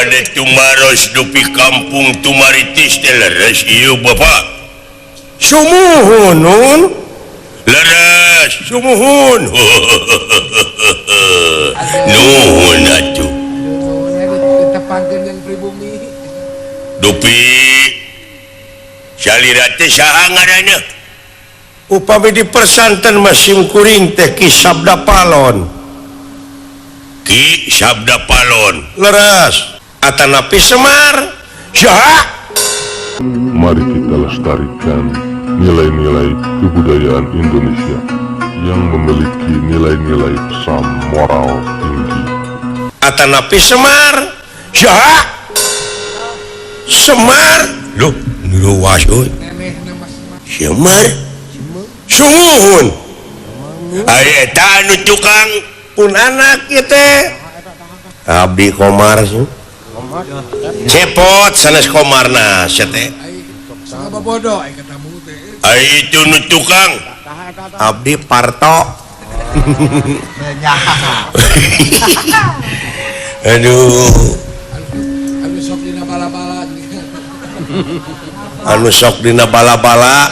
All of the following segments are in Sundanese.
Bade tumaros dupi kampung Tumaritis teh leres ieu Bapak. Sumuhun nun. Leres sumuhun. Nuhun atuh. Ditepangkeun jeung pribumi. Dupi salira teh saha ngaranna? Upami di persanten mah simkuring teh Ki Sabda Palon. Ki Sabda Palon. Leres. Atanapi Semar. Saha? Mari kita lestarikan nilai-nilai kebudayaan Indonesia yang memiliki nilai-nilai pesan moral tinggi. Atanapi Semar. Saha? Semar. Loh, luas euy. Semar. Sumuhun. Ari eta anu tukang pun anak ieu teh. Abdi Komar sih. Cepot sanes Komarna sia teh. Sabab bodoh ai katamu teh. Ari itu nu tukang Abdi Parto. Aduh. Anu sok dina bala-bala. Anu sok dina bala-bala.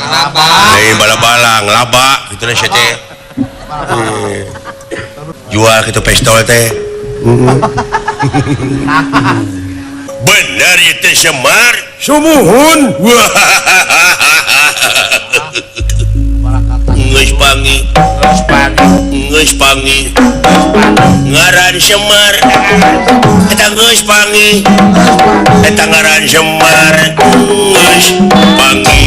Lain bala-bala ngelaba kitu teh sia teh. Jual kitu pistol teh. Bener itu Semar. Sumuhun. Geus pangi. Geus pangi. Ngaran Semar. Eta geus pangi. Eta ngaran Semar. Geus pangi.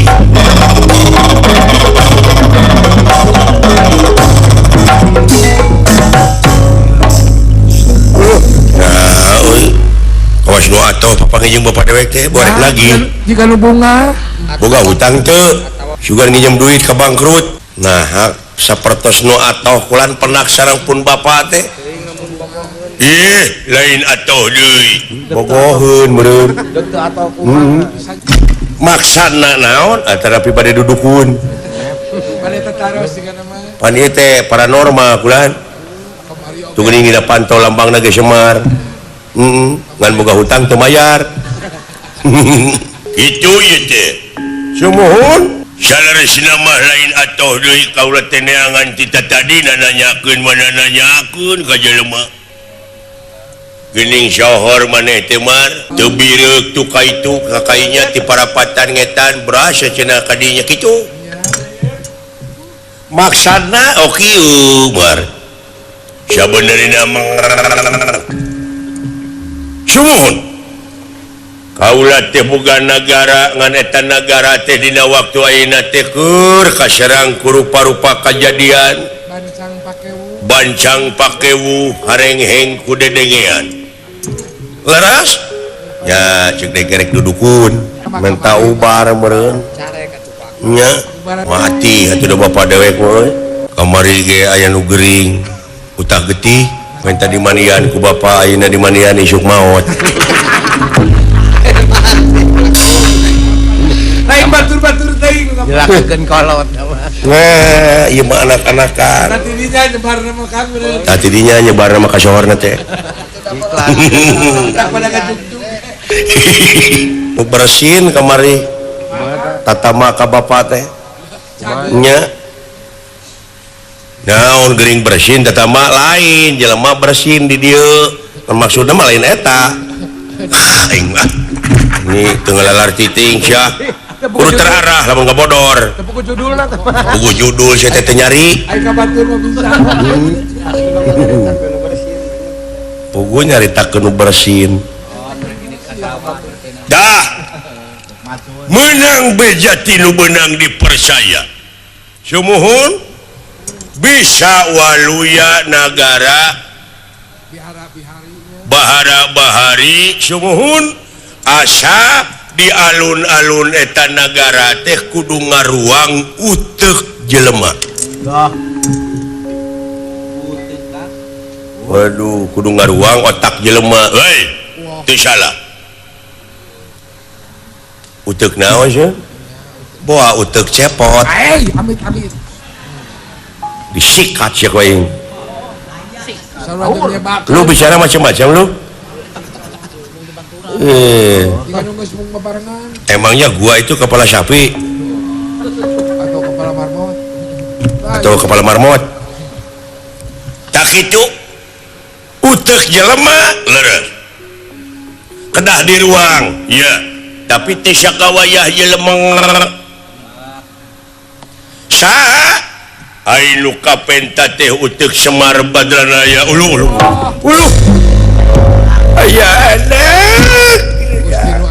Nah, euy. Awas nu atuh papanggih jeung bapak dewek teh borek lagi. Jika nu bunga boga hutang teu, sugan nginjem duit ka bangkrut. Nah, sapertos nu atoh kulan penak sareng pun bapak teh. Ih, lain atoh deui. Bogoheun meureun. Maksana naon antara bade dudukun. Bade tataros sigana mah. Pan ieu teh paranormal kulan. Tuh geuning dina pantau lambangna ge Semar. Ngan boga hutang teu mayar. Kitu ieu teh. Sumuhun. Saleresna mah lain atoh deui kaula teh neangan ti tatadina nanyakeun mana nanyakeun ka jelema. Geuning sohor maneh teh Mar, teu bireuk tu ka itu ka kainya ti parapatan ngetan berasa cenah ka dinya kitu. Maksana oh kieu Mar. Sabenerna mah sumuhun. Kaula teh boga nagara ngan eta nagara teh dina waktu ayeuna teh keur kaserang ku rupa-rupa kajadian. Bancang pakewu harengheng ku dedengean. Leres? Ya ceuk degerek dudukun, menta ubar meureun. Nya mati atuh da bapa dewek mah. Kamari ge aya nu gering, utah getih, menta dimandian ku bapa ayeuna dimandian isuk maot. Lain batur-batur teuing jelakeun kolot. Nah, ieu mah anak-anakan. Tadinya nyebarna mah ka meureun. Tadinya nyebarna mah ka sohorna teh. Nu bersin kamari. Tatama ka bapa teh. Nya. Naon geuring bersin tatama lain, jelema bersin di dieu. Maksudna mah lain eta. Aing mah. Ini teu ngalalar titing sia. Kudu terarah lamun ngabodor. Buku judulna teh. Buku judul sia teh nyari. Ai ka batur mah bisa. Pugu nyaritakeun nu bersin. Dah. Menang bejati nu beunang dipercaya. Sumuhun bisa waluya nagara bahara-bahari sumuhun asa di alun-alun eta nagara teh kudu ngaruang uteuk jelema. Waduh, kudu ngaruang otak jelema. Hei, teu salah. Uteuk naon sih? Boa uteuk cepot. Ai, amit-amit. Disikat sia ku aing. Lu bicara macam-macam lu. Emangnya gua itu kepala sapi atau kepala marmot? Atau kepala marmot? Tak itu utek jelema leres. Kedah di ruang, ya. Tapi teh sakawayah jelema saha? Ai nu kapenta teh utek Semar Badranaya ulu ulu. Ulu. Aya anak.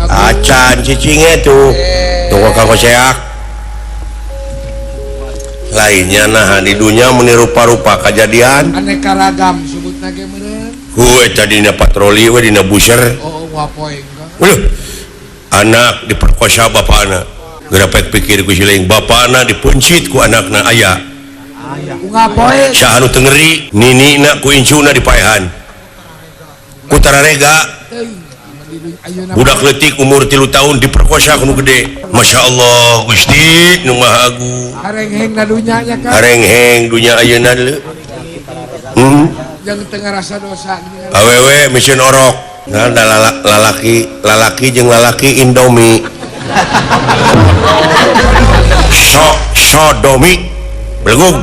Acan cicingnya tuh. Tunggu kanggo seak. Lainnya nah di dunia meni rupa-rupa kejadian. Aneka ragam sebutna ge meureun. Heuh eta dina patroli we dina buser. Oh, wapoe Uluh. Anak diperkosa bapana. Geura pikir ku si lain bapana dipencit ku anakna aya. Ungapoe. Saha nu teu ngeri, ninina ku incuna dipaehan. Ku tararega. Budak leutik umur 3 tahun diperkosa ku nu gede. Masya Allah Gusti nu Maha Agung. Harengheng na dunya nya kan. Harengheng dunya ayeuna deui. Jeung teu ngarasa dosa. Awewe miseun orok. Nah, lalaki lalaki jeung lalaki Indomie. Sodomi. Belgung.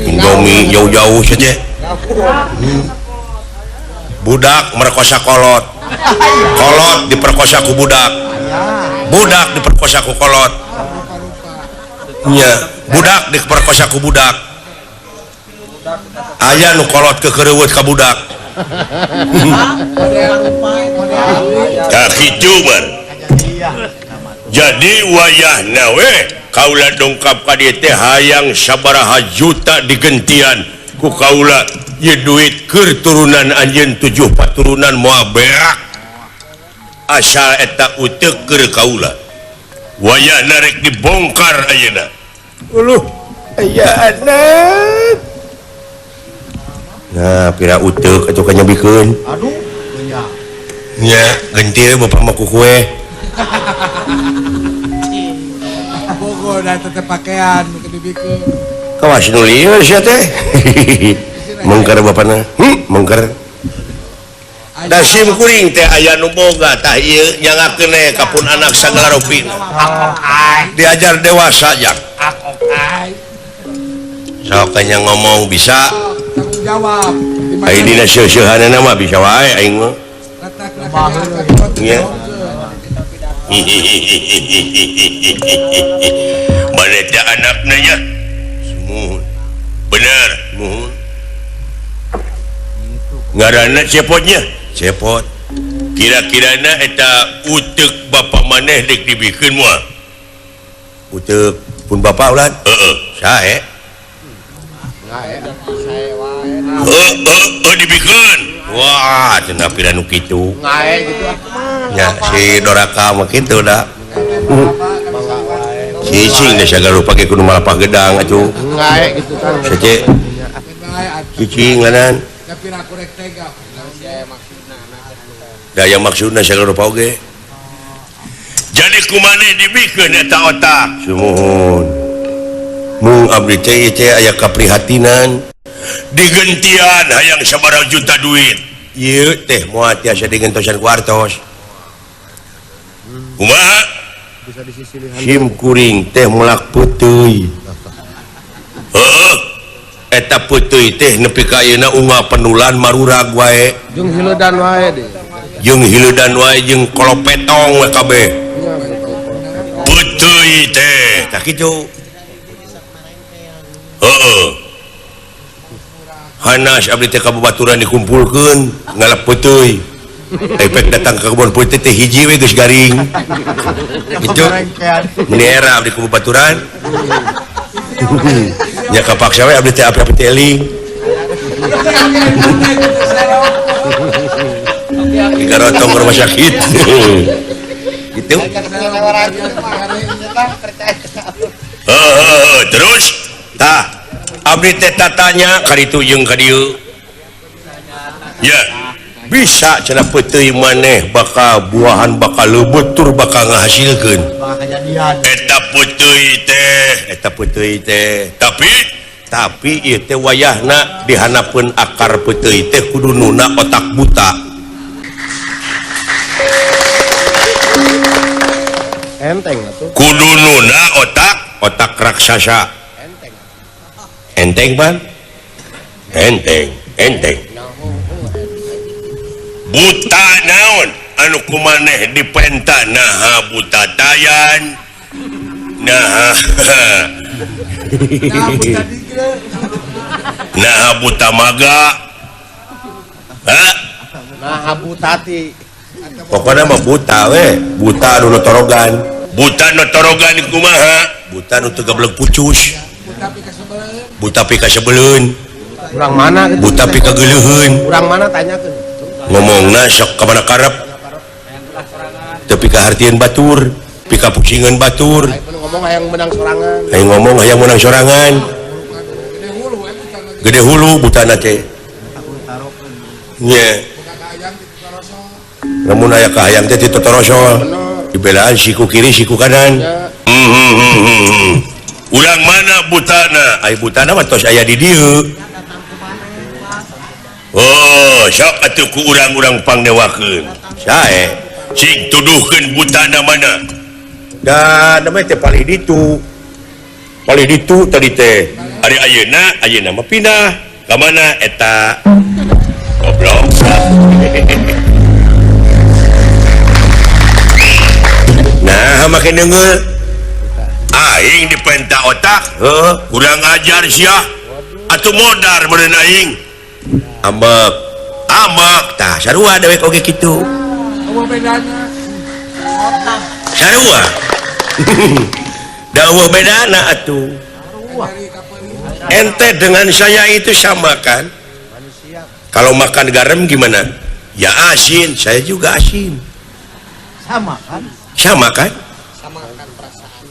Indomie jauh-jauh saja. Budak merkosa kolot. Kolot diperkosa ku budak. Budak diperkosa ku kolot. Nya, budak diperkosa ku budak. Aya nu kolot kekereuweut ka budak. Tah kitu bar. Jadi wayahna we kaula dongkap ka dieu teh hayang sabaraha juta digentian ku kaula ieu duit keur turunan anjeun 7 paturunan moal beak asal eta uteuk keur kaula wayahna rek dibongkar ayeuna. Uluh aya anak. Nah pira uteuk atuh kanyebikeun. Aduh nya. Nya genti we bapak mah ku kue. Bogo dah tetep pakaian nu dibikeun. Kawas nu lieur sia teh. Mengker bapana. Mengker. Da sim kuring teh aya nu boga tah ieu nyangakeun we ka pun anak sagala rupina. Diajar dewasa jak. Sok nya ngomong bisa. Tanggung jawab. Ai dina seuseurhanana mah bisa wae aing mah. Nya. Mana teh anakna nya? Sumuhun. Bener, muhun. Ngaranna cepotnya? Cepot. Kira-kirana eta uteuk bapa maneh deuk dibikeun moal? Uteuk pun bapa ulan? Heeh. Sae. Heeh, dibikeun. Wah, cenah pira nu kitu. Ngae gitu. Ya, si doraka mah kitu da. Cicing da sagala rupa ge kudu malapah gedang atuh. Ngae gitu kan. Sece. Cicing lanan. Tapi aku rek tega. Da yang maksudna sagala rupa oge. Jadi kumaneh dibikeun eta otak? Sumuhun. Mung abdi teh teh aya kaprihatinan. Digentian hayang sabaraha juta duit. Ieu teh moal tiasa digentosan ku artos. Kumaha? Bisa disisilihan. Sim kuring teh melak peuteui. Heeh. Eta peuteui teh nepi ka ayeuna unggal penulan marurag wae. Jeung hileudan wae deui. Jeung hileudan wae jeung kolopetong we kabeh. Peuteui teh. Tah kitu. Heeh. Hanas abdi teh ka babaturan dikumpulkeun ngalap peuteui. Efek datang ke kebun peuteui teh hiji we geus garing. Gitu. Meni era abdi ka babaturan. Nya kapaksa we abdi teh api-api teh eling. Digarotong ke rumah sakit. Gitu. Heeh, terus tah abdi teh tatanya ka ditu jeung ka dieu. Ya, bisa cenah peuteui maneh bakal buahan bakal leubeut tur bakal ngahasilkeun. Eta peuteui teh, eta peuteui teh. Tapi ieu teh wayahna dihanapeun akar peuteui teh kudu nuna otak buta. Enteng atuh. Kudununa otak otak raksasa. Enteng. Enteng pan? Enteng, enteng. Buta naon anu kumaneh dipenta naha buta tayan. Nah, nah buta maga. Hah? Nah butati. Pokoknya mah buta we, buta nu notorogan. Buta notorogan kumaha? Buta nu teu gablek pucus. Buta pikasebeleun. Urang mana gitu? Buta pikageuleuheun. Urang mana tanyakeun. Ngomongna sok ka mana karep. Teu pikahartieun batur, pikapucingeun batur. Ngomong hayang menang sorangan. Hayang ngomong hayang menang sorangan. Gede hulu butana teh. Nya. Lamun aya kahayang teh titotorosol. Dibelaan siku kiri siku kanan. Urang mana butana? Ai butana mah tos aya di dieu. Oh, sok atuh ku urang-urang pangnewakeun. Sae, sing tuduhkeun butana mana? Da namanya teh palih ditu. Palih ditu tadi teh. Ari ayeuna, ayeuna mah pindah. Ka mana eta? Goblok. Nah, make deungeul. Aing dipenta otak, heuh, kurang ajar sia. Atuh modar meureun aing. Ambek. Ambek tah sarua dewek oge kitu. Eueuh bedana. Sarua. Da eueuh bedana atuh. Ente dengan saya itu sama kan? Kalau makan garam gimana? Ya asin, saya juga asin. Sama kan? Sama kan? Sama kan perasaan.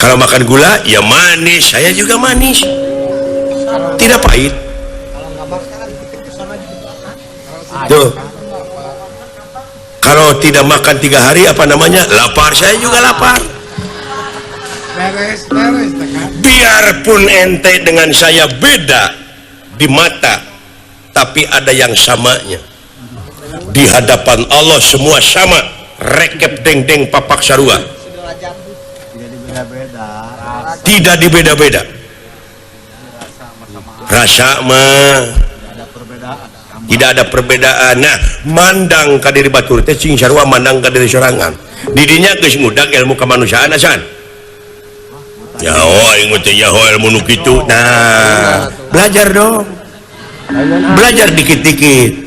Kalau makan gula, ya manis, saya juga manis. Tidak pahit. Tuh. Kalau tidak makan 3 hari apa namanya? Lapar, saya juga lapar. Biarpun ente dengan saya beda di mata, tapi ada yang samanya. Di hadapan Allah semua sama, rekep deng-deng papak sarua. Tidak dibeda-beda. Rasa mah tidak ada perbedaan. Nah, mandang ka diri batur teh cing sarua mandang ka diri sorangan. Didinya geus ngudag ilmu kemanusiaan asan. Ya oh aing teh nyaho ilmu nu kitu. Nah, belajar dong. Belajar dikit-dikit.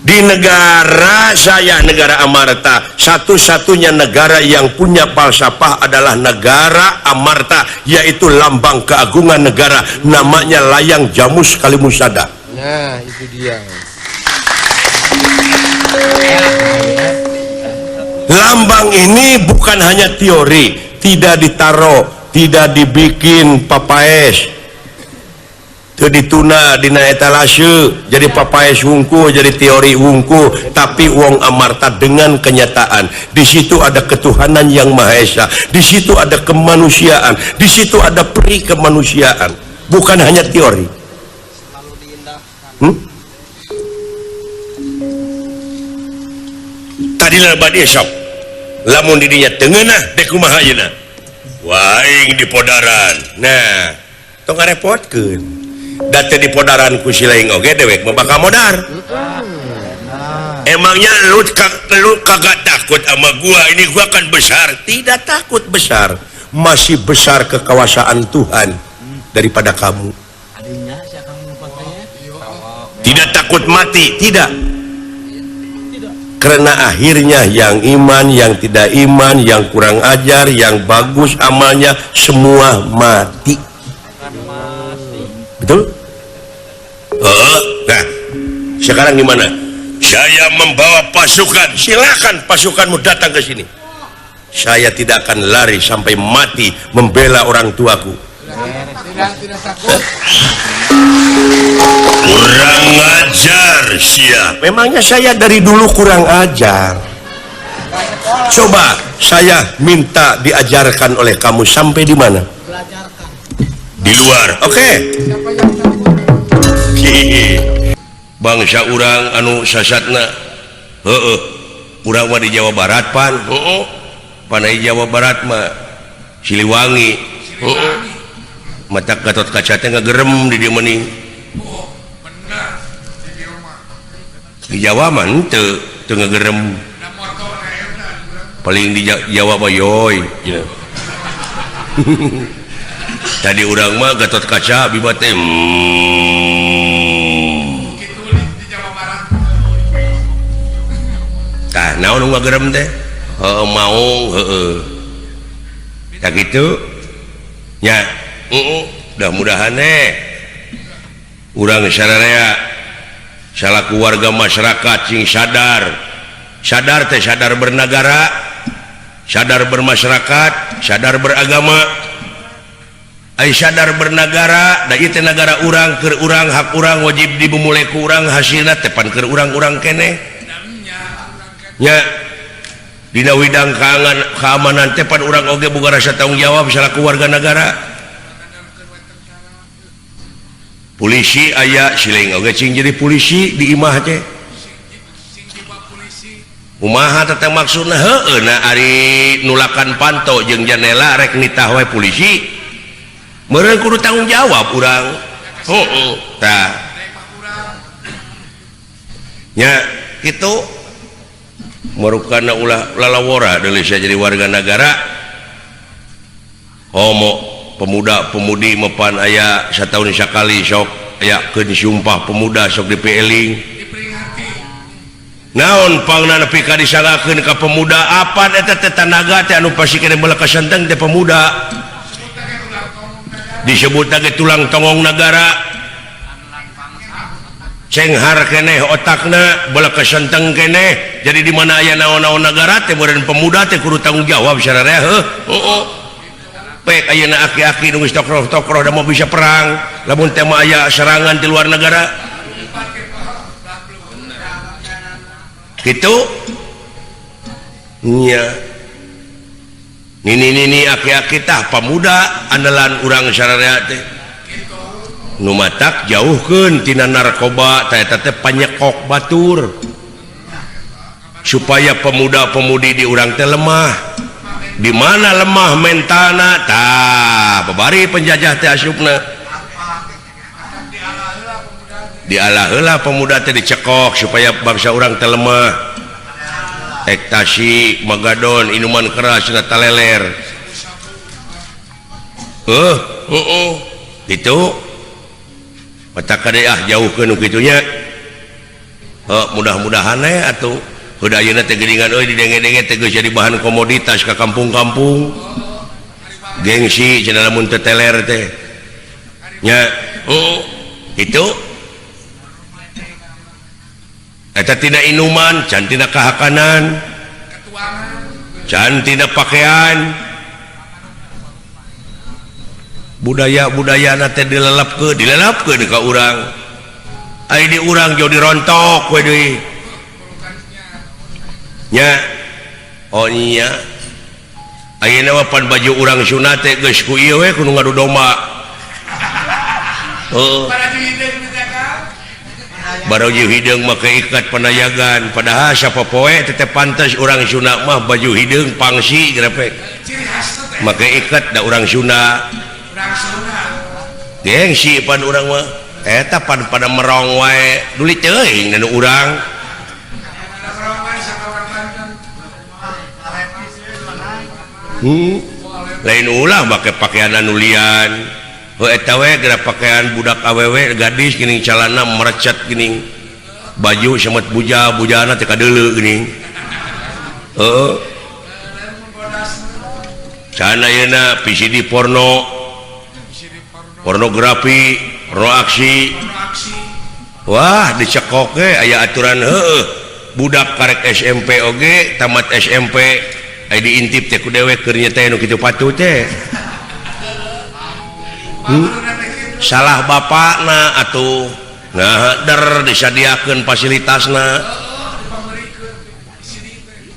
Di negara saya, negara Amarta, satu-satunya negara yang punya falsafah adalah negara Amarta, yaitu lambang keagungan negara, namanya layang jamus kalimusada. Nah, itu dia. Lambang ini bukan hanya teori, tidak ditaruh, tidak dibikin papaes, itu dituna dina etalase, jadi papaes wungku, jadi teori wungku, tapi wong Amarta dengan kenyataan. Di situ ada ketuhanan yang Maha Esa, di situ ada kemanusiaan, di situ ada peri kemanusiaan, bukan hanya teori. Tadi lah badi sok, lamun didinya tengenah dek kumaha ayeuna. Wah, aing di podaran. Nah, tong ngarepotkeun. Da teu di podaran ku si laing oge dewek mah bakal modar. Emangnya lu kagak takut sama gua? Ini gua kan besar. Tidak takut besar. Masih besar kekuasaan Tuhan daripada kamu. Tidak takut mati, tidak. Karena akhirnya yang iman, yang tidak iman, yang kurang ajar, yang bagus amalnya, semua mati. Betul? Nah, sekarang gimana? Saya membawa pasukan, silakan pasukanmu datang ke sini. Saya tidak akan lari sampai mati membela orang tuaku. Tidak takut. Kurang ajar sia. Memangnya saya dari dulu kurang ajar. Coba saya minta diajarkan oleh kamu sampai di mana? Di luar. Oke. Okay. Bangsa urang anu sasatna. Heeh. Urang mah di Jawa Barat pan. Heeh. Panai Jawa Barat mah Siliwangi. Mata Gatot Kaca teh ngagerem di dieu meuning. Di Jawa mah henteu, teu ngagerem. Paling di Jawa mah yoy. Tadi urang mah Gatot Kaca Bima teh. Tah naon nu ngagerem teh? Heueuh maung heueuh. Tah kitu nya. Mudah-mudahan urang sararea salaku warga masyarakat sing sadar. Sadar teh sadar bernegara, sadar bermasyarakat, sadar beragama. Ai sadar bernegara, da ieu teh nagara urang, keur urang, hak urang, wajib dibumule ku urang, hasilna teh pan keur urang-urang keneh. Nya dina widang keamanan teh pan urang oge boga rasa tanggung jawab salaku warga negara. Polisi aya siling oge cing jadi polisi di imah teh. Kumaha teh maksudna heueuh na ari nulakan panto jeung janela rek nitah wae polisi. Meureun kudu tanggung jawab urang. Heueuh tah. Nya kitu merukana ulah lalawora deui jadi warga negara. Homo pemuda-pemudi mepan aya sataun sakali sok aya keun sumpah pemuda sok dipeeling. Naon pangna nepi ka disalakeun ka pemuda apan eta teh tanaga teh anu pasti keneh meuleuh kasenteng teh pemuda. Disebut lagi tulang tongong negara. Cenghar keneh otakna beuleuh kasenteng keneh. Jadi di mana aya naon-naon negara teh meureun pemuda teh kudu tanggung jawab sararea heuh. Heueuh. Pek ayeuna aki-aki nu geus tokroh-tokroh da mau bisa perang lamun teh mah aya serangan di luar negara. Kitu nya. Nini-nini aki-aki tah pamuda andalan urang sararea teh. Nu matak jauhkeun tina narkoba tah eta teh panyekok batur. Supaya pemuda-pemudi di urang teh lemah. Di mana lemah mentalna tah babari penjajah teh asupna. Dialah heula pemuda teh dicekok supaya bangsa urang teh lemah. Ektasi, magadon, minuman keras na taleler. Heeh. Gitu. Mata kade ah jauhkeun nu kitu nya. Heuh, mudah-mudahan we atuh. Heuda ayeuna teh geuningan euy didenge-denge teh geus jadi bahan komoditas ka kampung-kampung. Gengsi cenah lamun teu teler teh. Nya, heeh. Kitu. Eta tina inuman, can tina kahakanan, can tina pakaian. Budaya-budayana teh dilelepkeun ka urang. Ai di urang jauh dirontok we deui. Nya, oh nya. Ayeuna mah pan baju urang sunat teh geus ku ieu we kudu ngadu domba. Heuh. Baju hideung make ikat panayagan padahal sapopoe teh pantes urang Sunda mah baju hideung pangsi grepek make ikat da urang Sunda gengsi pan urang mah eta pan pada merong wae duli teuing nu urang lain ulah make pakaian anu lian. Eta we geura pakaian budak awewe gadis geuning calana merecet geuning baju semet buja bujana teh kadeuleu geuning heuh can ayeuna VCD porno pornografi porno aksi wah dicekok ge aya aturan heueuh budak karek SMP oge tamat SMP aya diintip teh ku dewek keur nya teh nu kitu patut teh. Salah bapakna atuh nah der disadiakeun fasilitasna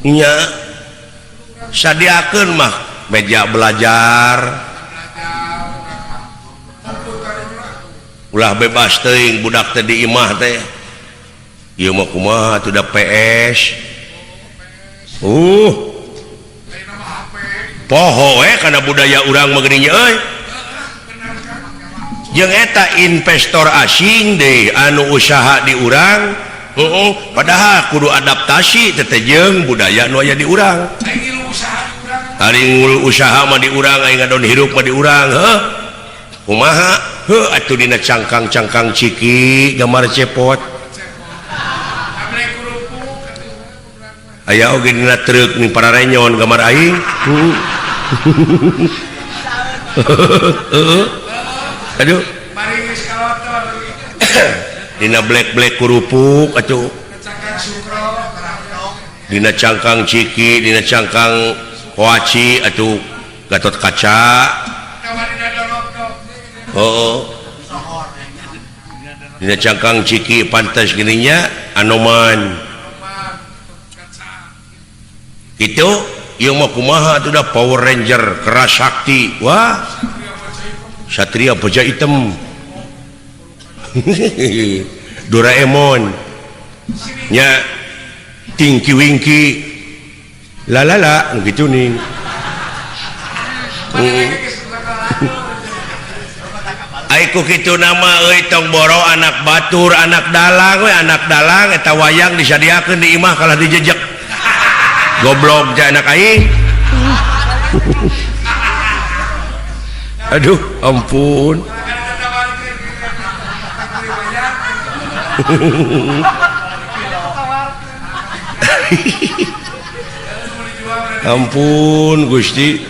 nya sadiakeun mah meja belajar ulah bebas teuing budak teh di imah teh ieu mah kumaha atuh da PS Poho we kana budaya urang mah geuning euy. Jeung eta investor asing deui anu usaha di urang, heeh, padahal kudu adaptasi teh jeung budaya nu aya di urang. Ari usaha mah di urang, aing ngadon hirup mah di urang, heuh. Kumaha? Heuh atuh dina cangkang-cangkang ciki gambar cepot. Aya oge dina truk nih para renyon gambar aing. Aduh. Dina black-black kerupuk atuh. Dina cangkang ciki, dina cangkang koaci atuh Gatot Kaca. Oh. Dina cangkang ciki pantas gininya Anoman. Itu ieu mah kumaha atuh da Power Ranger keras sakti. Wah. Satria Baja Hitam. Doraemon. Nya Tinky Winky. Lalala gitu nih. Aiku kitu nama euy tong boro anak batur, anak dalang we, anak dalang eta wayang disadiakeun di imah kalah dijejek. Goblok teh anak aing. Aduh, ampun. Ampun Gusti.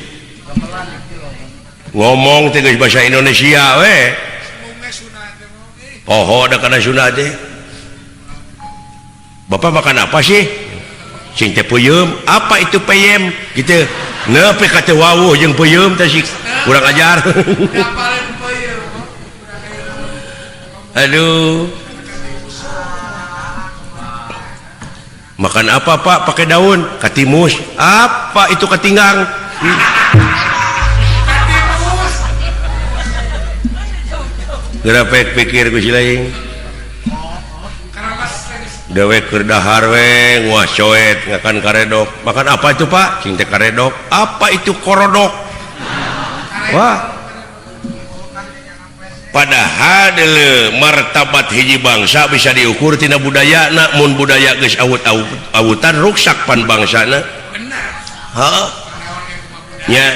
Ngomong teh geus bahasa Indonesia we. Poho da kana Sunda teh. Bapak makan apa sih? Sing teh peuyeum. Apa itu peyem? Gitu. Nepi ka teu wawuh jeung peuyeum teh sih kurang ajar. Aduh. Makan apa Pak? Pakai daun katimus. Apa itu katinggang? Gerapek pikir ku si lain. Dewek keur dahar we nguah coet ngakan karedok. Makan apa itu Pak? Cing teh karedok. Apa itu korodok? Wah. Padahal deuleu martabat hiji bangsa bisa diukur tina budayana, mun budaya geus awut-awutan ruksak pan bangsana. Heeh. Nya.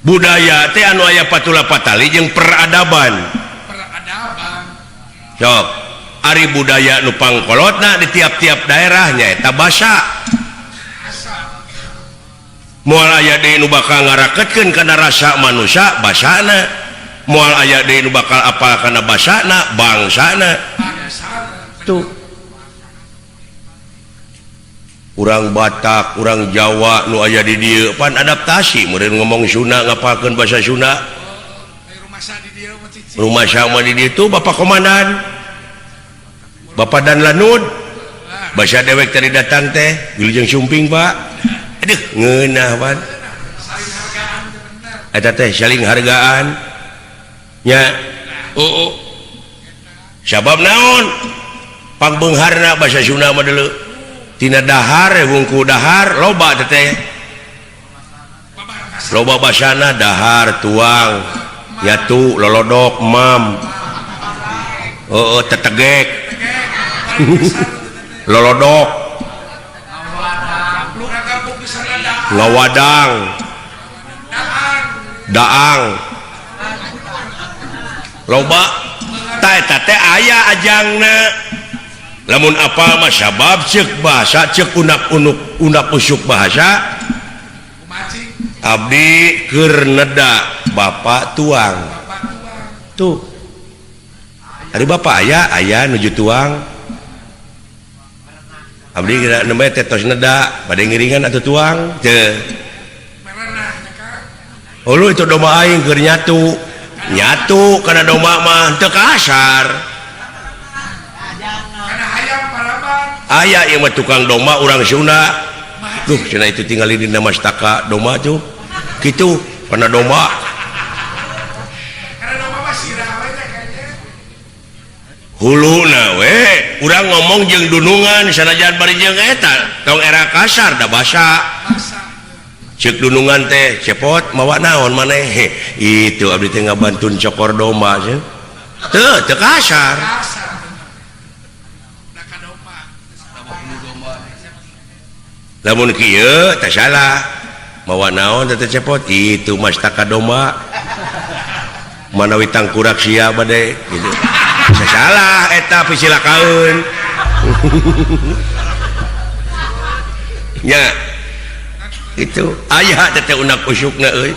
Budaya teh anu aya patula patali jeung peradaban. Peradaban. Sok, ari budaya nu pangkolotna di tiap-tiap daerah nyaeta basa. Moal aya deui nu bakal ngaraketkeun kana rasa manusia basana. Moal aya deui nu bakal apal kana basana bangsana. Tuh. Urang Batak, urang Jawa nu aya di dieu pan adaptasi meureun ngomong Sunda ngapalkeun bahasa Sunda. Rumah sama di dieu tuh Bapak Komandan. Bapak Dan Lanud. Bahasa dewek tadi datang teh, wilujeng sumping, Pak. Aduh, ngeunah pan. Eta teh saling hargaan. Nya. Heeh. Sabab naon? Pangbeungharna bahasa Sunda mah deuleu. Tina dahar wungku dahar loba teh. Loba basana dahar tuang yatu lolodok mam. Heeh tetegek. Lolodok. Ngawadang. Daang. Loba ta eta teh aya ajangna. Lamun apa mah sabab ceuk bahasa ceuk unak-unuk unak usuk bahasa abdi keur neda bapak tuang. Tuh. Ari bapak aya aya nuju tuang. Abdi geura nembe teh tos neda bade ngiringan atuh tuang teu. Hulu itu domba aing keur nyatu. Nyatu kana domba mah teu kasar. Aya ieu mah tukang domba urang Sunda. Duh cenah itu tinggal di mastaka domba tuh. Kitu kana domba. Kana domba mah sirah we teh kayaknya. Huluna we urang ngomong jeung dunungan sanajan bari jeung eta tong era kasar da basa. Cek dunungan teh cepot mawa naon maneh itu abdi teh ngabantun cokor domba sih. Teu teu kasar. Lamun kieu teh salah. Mawa naon teh cepot itu mastaka domba. Manawi tangkurak sia bade gitu. Salah eta pisilakaeun. Nya itu aya teh unak usukna euy.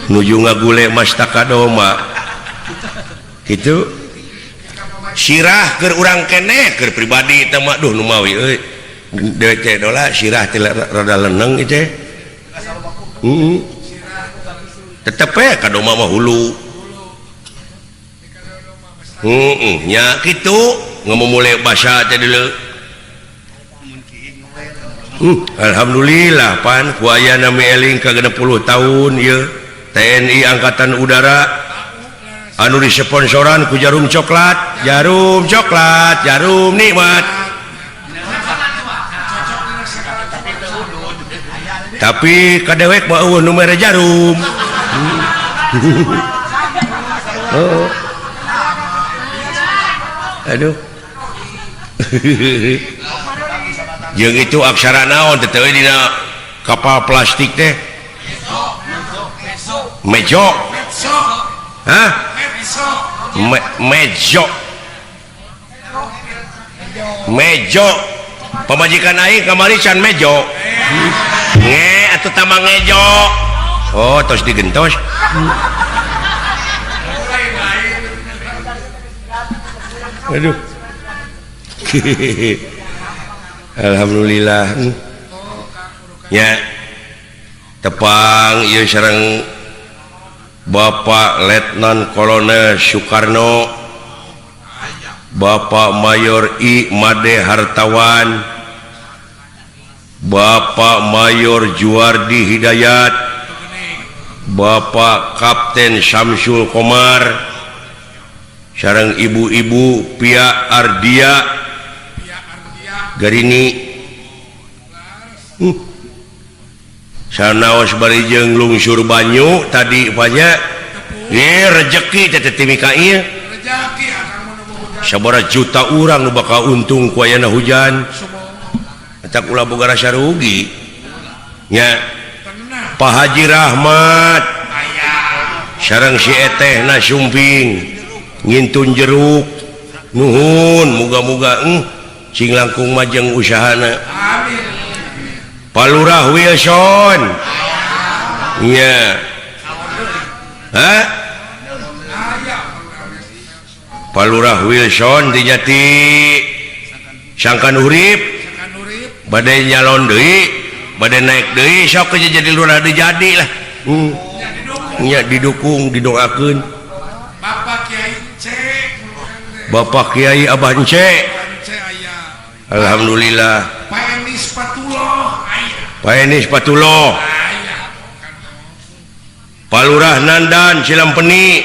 Nuju ngagule mastaka domba. Kitu sirah keur urang keneh keur pribadi teh mah duh nu mawi euy. Deui teh dola sirah teh rada leneng ieu teh. Heeh. Tetep we ka domba mah hulu. Heeh, nya kitu ngamumule basa teh deuleu. Alhamdulillah pan ku ayana mieling ka 60 tahun ieu TNI Angkatan Udara anu disponsoran ku jarum coklat, jarum coklat, jarum nikmat. Tapi kadewek mah eueuh nu mere jarum. Oh. Aduh. Jeung itu aksara naon teh teh dina kapal plastik teh? Mejo. Hah? Mejo. Mejo. Pamajikan aing kamari can mejo. Nge atuh tamang ngejo. Oh, tos digentos. Aduh. Alhamdulillah. Ya. Tepang ieu sareng Bapak Letnan Kolonel Soekarno, Bapak Mayor I Made Hartawan, Bapak Mayor Juardi Hidayat, Bapak Kapten Samsul Komar, sareng ibu-ibu Pia Ardia Garini. Sanaos bari jeung lungsur banyu tadi banyak rejeki teh teh Mikail. Sabaraha juta urang nu bakal untung ku ayana hujan. Eta ulah boga rasa rugi. Nya Pak Haji Rahmat sareng si etehna sumping ngintun jeruk. Nuhun muga-muga sing langkung majeng usahana. Amin. Pak Lurah Wilson. Nya. Hah? Pak Lurah Wilson di Jati Sangkan Urip badai nyalon deui, badai naik deui sok jadi lurah deui jadi lah. Nya didukung, didoakeun. Bapak Kiai C. Bapak Kiai Abah C. Alhamdulillah. Pak Enis Patuloh. Pak Enis Patuloh. Pak Lurah Nandan Silampeni.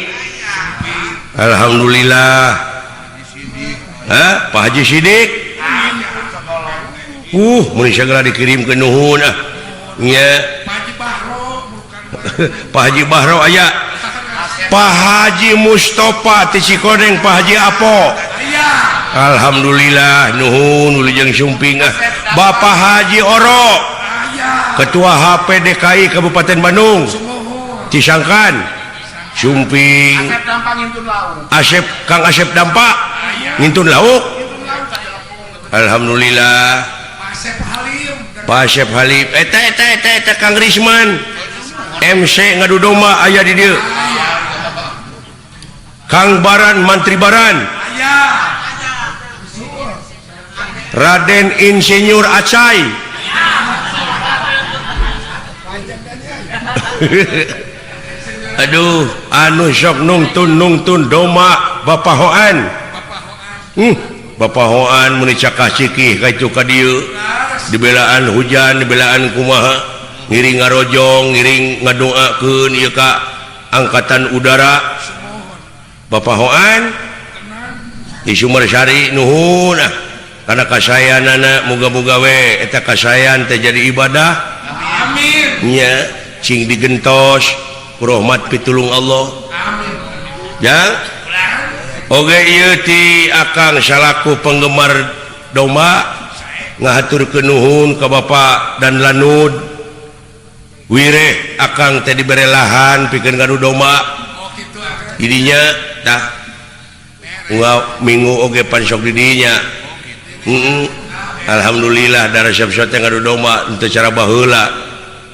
Alhamdulillah. Hah? Pak Haji Sidik. Mun segera dikirim ke nuhun ah. Nya. Pak Haji Bahro. Pak Haji Bahro aya. Pak Haji Mustafa ti Cikoneng, Pak Haji Apo. Alhamdulillah nuhun wilujeng sumping ah. Bapak Haji Oro. Ketua HPDKI Kabupaten Bandung. Cisangkan Sumping. Asep Kang Asep Dampak ngintun lauk. Alhamdulillah. Pak Asep Halim eta eta eta eta Kang Risman MC ngadu domba aya di dieu. Kang Baran Mantri Baran. Raden Insinyur Acai. Aduh, anu sok nungtun doma Bapak Hoan. Bapak Hoan meni cakah cikih ka itu ka dieu. Dibelaan hujan, dibelaan kumaha, ngiring ngarojong, ngiring ngadoakeun ieu ka angkatan udara. Bapak Hoan di Sumersari nuhun ah. Karena kasayanana moga-moga we eta kasayan teh jadi ibadah. Amin. Nya cing digentos ku rahmat pitulung Allah. Amin. Ya. Oge ieu ti akang salaku penggemar domba ngahaturkeun nuhun ka Bapak dan Lanud Wireh akang teh dibere lahan pikeun ngadu domba. Oh kitu akang. Didinya tah minggu oge pan sok didinya. Alhamdulillah darah siap-siap teh ngadu domba teu cara baheula.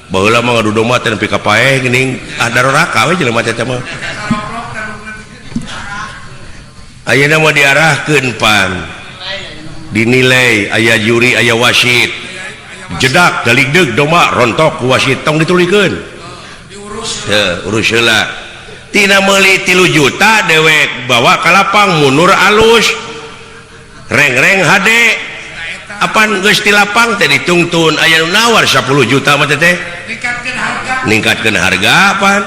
Baheula mah ngadu domba teh nepi ka paeh geuning ah daroraka we jelema teh mah. Ayeuna mah diarahkeun pan. Dinilai aya juri aya wasit. Jedak galigdeug domba rontok ku wasit tong ditulikeun. Diurus. Teu urus heula. Tina meuli 3 juta dewek bawa ka lapang mundur alus. Reng-reng hade apan geus di lapang teh ditungtun aya nu nawar 10 juta mah teh ningkatkeun harga ningkatkeun harga apan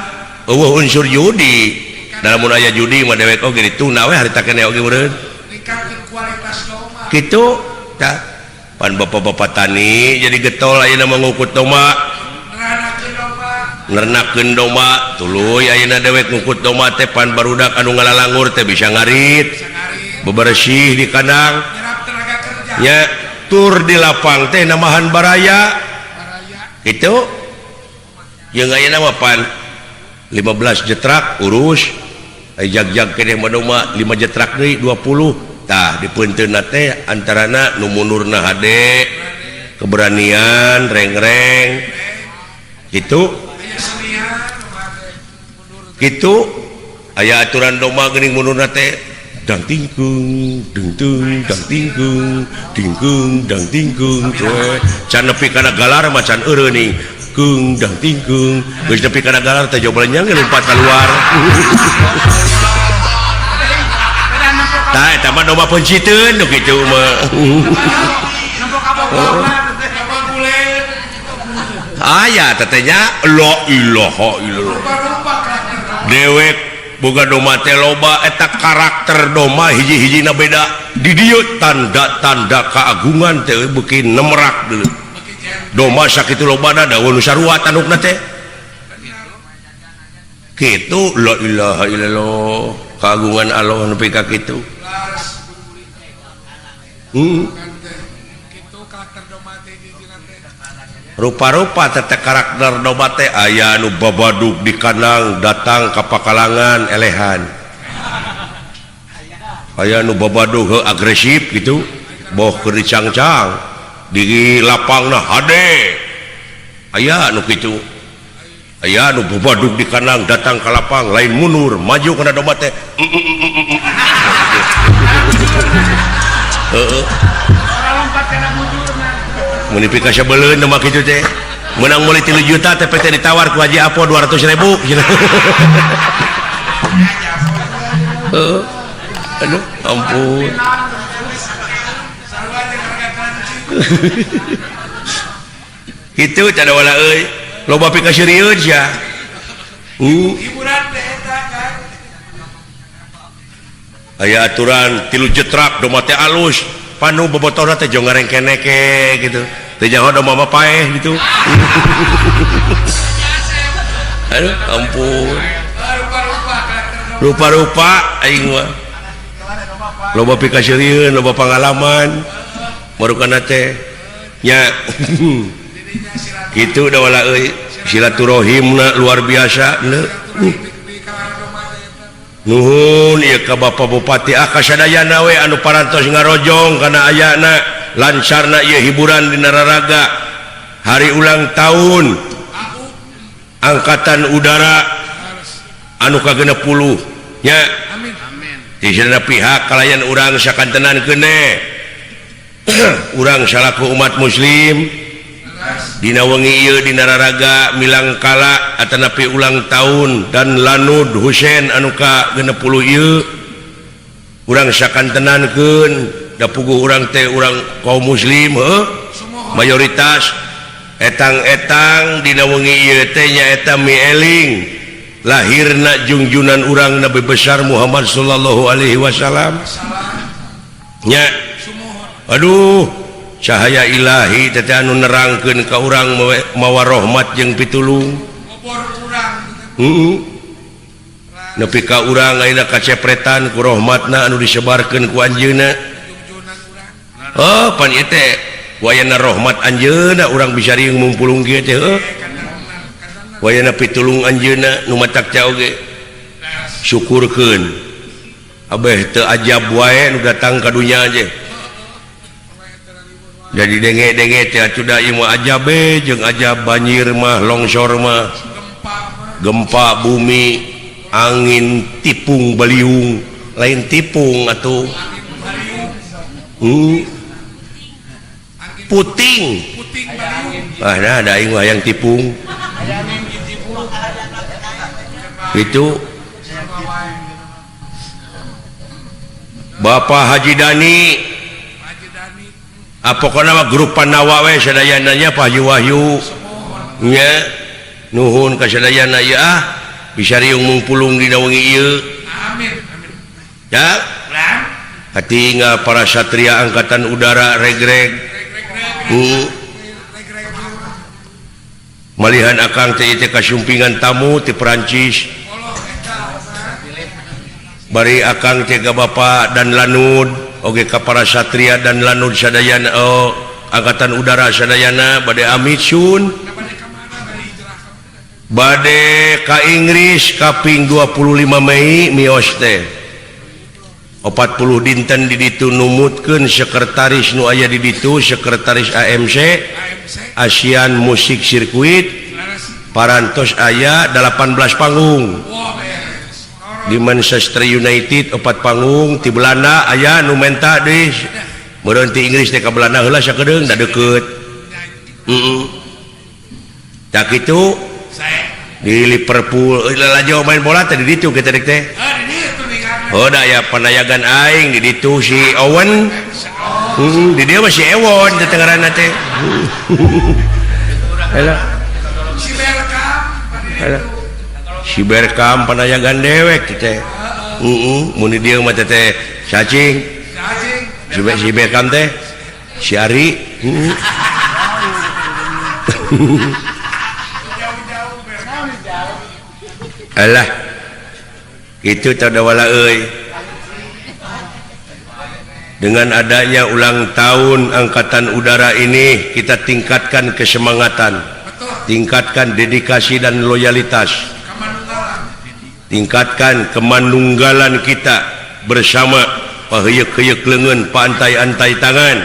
eueuh unsur judi da lamun aya judi mah dewek oge dituna we harita keneh oge meureun ningkatkeun kualitas domba kitu tah pan bapak-bapak tani jadi getol ayeuna mah ngukut domba neranakeun domba nernakeun domba tuluy ayeuna dewek ngukut domba teh pan barudak anu ngalalangur teh bisa ngarit bebersih di kandang nyerap tenaga kerja nya tur di lapang teh namahan baraya gitu jeung ayeuna mah pan 15 jetrak urus ai jag-jag keneh mah domba 5 jetrak deui 20 tah dipeunteunna teh antarana nu mundurna hade keberanian reng-reng gitu gitu aya aturan domba geuning mundurna teh dang tingkung ding tung dang tingkung dingkung dang tingkung can nepi kana galar mah can eureun kung dang tingkung geus nepi kana galar teh joblenyang ge lompat keluar tah eta mah domba peunciteun nu kitu mah aya teh nya la ilaha illallah dewek boga domba teh loba eta karakter domba hiji-hijina beda di dieu tanda-tanda keagungan teh beuki nemerak deui domba sakitu lobana da nu sarua tandukna teh kitu la ilaha illallah keagungan Allah nepi ka kitu rupa-rupa teh karakter domba teh aya nu babadug di kandang datang ka pakalangan elehan aya nu babadug heuh agresif gitu boh keur dicangcang di lapangna hade aya nu kitu aya nu babadug di kandang datang ka lapang lain mundur maju kana domba teh heuh menipi ka sabeleun domba kitu teh menang meuli 3 juta teh teh ditawar ku Haji Apo 200.000 heuh aduh ampun kitu cada wala euy loba pikaseurieun sia hiburan teh eta kan aya aturan 3 jetrak domba teh alus panu bobotona teh jong ngarengkeneke gitu teh nyaho domba mah paeh gitu aduh ampun rupa-rupa aing mah loba pikaseurieun loba pangalaman marukana teh nya kitu da wala euy silaturahimna luar biasa nuhun ieu ka Bapak Bupati Akasadayana we anu parantos ngarojong kana ayana lancarna ieu hiburan dina raraga hari ulang tahun Angkatan Udara anu ka-60 nya amin. Di pihak kalayan urang sakantenan keneh urang salaku umat muslim dina wengi ieu dina raraga milangkala atanapi ulang tahun dan Lanud Husein anu ka-60 ieu urang sakantenankeun da puguh urang teh urang kaum muslim heuh mayoritas etang-etang dina wengi ieu teh nyaeta mieling lahirna jungjunan urang Nabi besar Muhammad sallallahu alaihi wasallam nya Aduh cahaya ilahi teh anu nerangkeun ka urang mawa rahmat jeung pitulung. Heeh. Nepi ka urang ayeuna kacepretan ku rahmatna anu disebarkeun ku anjeunna. Oh pan ieu teh wayana rahmat anjeunna urang bisa riung mumpulung kieu teh heuh. Wayana pitulung anjeunna nu matak teh oge syukurkeun. Abeh teu ajab wae nu datang ka dunya aja. Jadi denge-denge teh atuh da ieu mah ajab we jeung ajab banjir mah longsor mah gempa bumi angin tipung baliung lain tipung atuh puting ah nah ada aing mah hayang tipung itu Bapak Haji Dani pokokna mah grup Panawa we sadayana nya Pak Haji Wahyu nya nuhun ka sadayana ieu ah bisa riung mungpulung dina wengi ieu. Amin. Ya. Katinggal para satria angkatan udara regreg. Malihan akang teh teh kasumpingan tamu ti Perancis. Bari akang teh ka Bapak dan Lanud oge ka para satria dan Lanud sadayana oh, angkatan udara sadayana bade amit sun. Bade ka Inggris kaping 25 Mei mios teh 40 dinten di ditu numutkeun sekretaris nu aya di ditu sekretaris AMC Asian Music Circuit parantos aya 18 panggung di Manchester United 4 panggung ti Belanda aya nu menta deui meureun ti Inggris teh ka Belanda heula sakedeung da deukeut heeh tak kitu di Liverpool lalajo main bola teh di ditu kita dek teh. Oh da ya panayagan aing di ditu si Owen. Di dieu mah si Ewon teh ngaranna teh. Halo. Si Berkam. Halo. Si Berkam panayagan dewek teh. Heeh, mun di dieu mah teh teh cacing. Cacing. Si Berkam teh si Ari. Heeh. Alah itu tadawala euy. Dengan adanya ulang tahun Angkatan Udara ini kita tingkatkan kesemangatan, tingkatkan dedikasi dan loyalitas, tingkatkan kemanunggalan kita bersama paheuyeuk-heuyeuk leungeun paantai-antai tangan.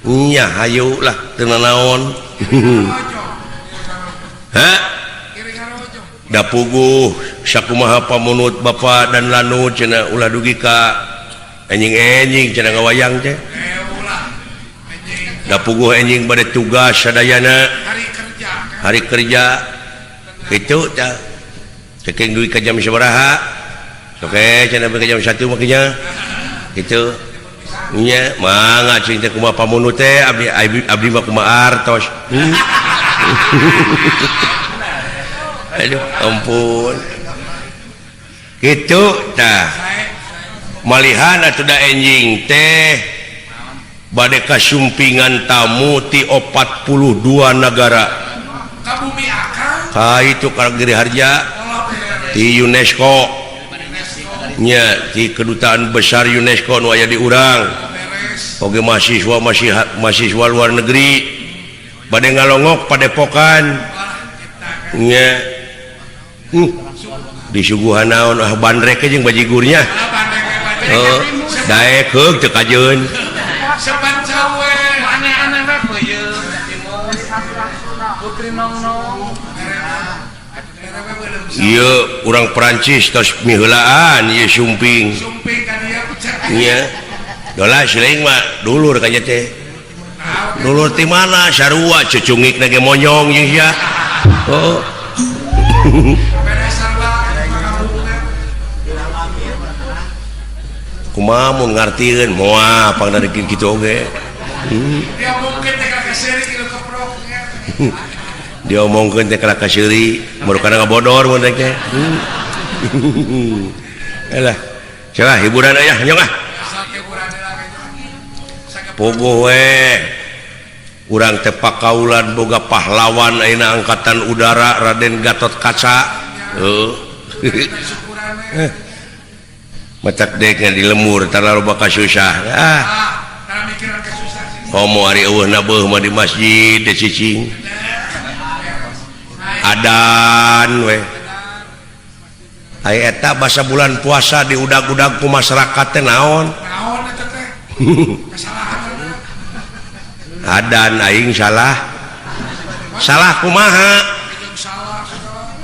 Nya hayu lah teu nanaon. Hah? Da puguh sakumaha pamunut Bapak dan Lanud cenah ulah dugi ka enjing-enjing cenah ngawayang teh. Da puguh enjing bade tugas sadayana hari kerja kitu tah. Ceking dugi ka jam sabaraha? Sok cenah ka jam 1 mah nya. Kitu. Nya mangga cing teh kumaha pamunut teh abdi abdi mah kumaha artos. Aduh ampun gitu tah malihan atuh da enjing teh bade kasumpingan tamu ti 42 nagara ka bumi akang ka itu ka Giri Harja ti UNESCO nya ti kedutaan besar UNESCO nu aya di urang oge mahasiswa mahasiswa luar negeri bade ngalongok padepokan nya disuguhan naon ah bandrek jeung bajigurnya heuh daek heug teu kajeun sepan cawe aneh-aneh we peuyeum putri nong-nong ieu urang Perancis tos miheulaan ieu sumping sumping ka dieu nya dolah siling mah dulur ka nya teh dulur ti mana sarua cucungikna ge monyong jeung sia oh kumaha mun ngartieun moal pangdarekeun kitu oge. Diomongkeun teh ka seuri kieu keprok. Diomongkeun teh ka seuri, murukana ngabodor mun rek teh. Alah, coba hiburan aya nyong ah. Pogo we urang teh pakaulan boga pahlawan ayeuna angkatan udara Raden Gatot Kaca. Heuh. Matak dek di lemur tara loba kasusah. Ah. Komo ari eueuh na beuh mah di masjid teh cicing. Adan we. Ai eta basa bulan puasa diudag-udag ku masyarakat teh naon? Naon eta teh? Kesalahan. Adan aing salah. Salah kumaha?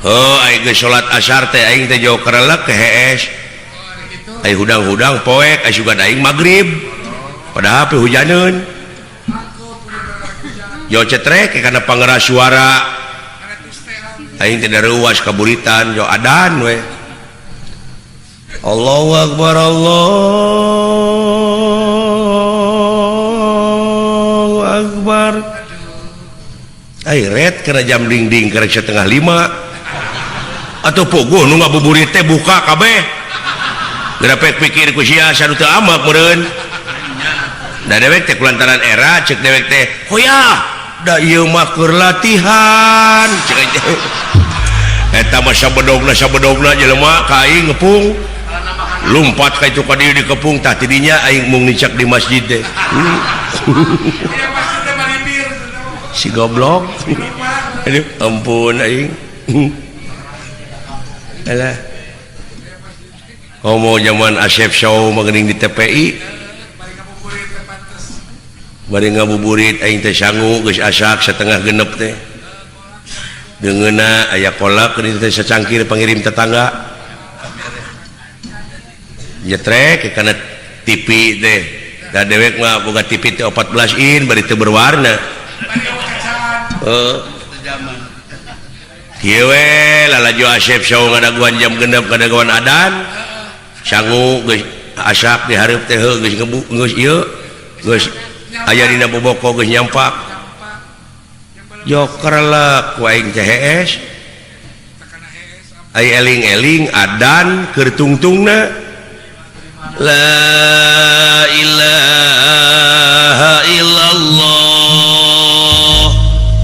Heuh aing geus salat asar teh aing teh jauh kerelek ke hees. Ai hudang-hudang poek ai sugan aing magrib. Padahal pe hujaneun. Jauh cetrek kana pangeras suara. Aing teh daruas kaburitan jauh adan we. Allahu akbar Allahu akbar. Ai ret kana jam dingding karek 4:30. Atuh puguh nu ngabuburit teh buka kabeh. Geura pikir ku sia sanu teu amak meureun. Da dewek teh kulantaran era cek dewek teh hoyah da ieu mah keur latihan cek teh. Eta mah sabedogna jelema ka aing ngepung. Lumpat ka itu ka dieu dikepung tah tidinya aing mung nicak di masjid teh. Si goblok. Aduh ampun aing. Alah. Komo zaman Asep Show mah geuning di TPI. Bari ngabuburit aing teh sangu geus asak 5:30 teh. Deungeunna aya kolak geuning teh sacangkir pangirim tetangga. Jetrek kana TV teh. Da dewek mah boga TV teh 14 in bari teu berwarna. Heuh. Kieu we lalajo Asep Show ngadaguan jam 6 ngadaguan adan. Sangu geus asak di hareup teh heuh geus ngebu geus ieu geus aya dina boboko geus nyampak. Jokerlek ku aing teh hees. Ai eling-eling adan keur tungtungna. La ilaha illallah.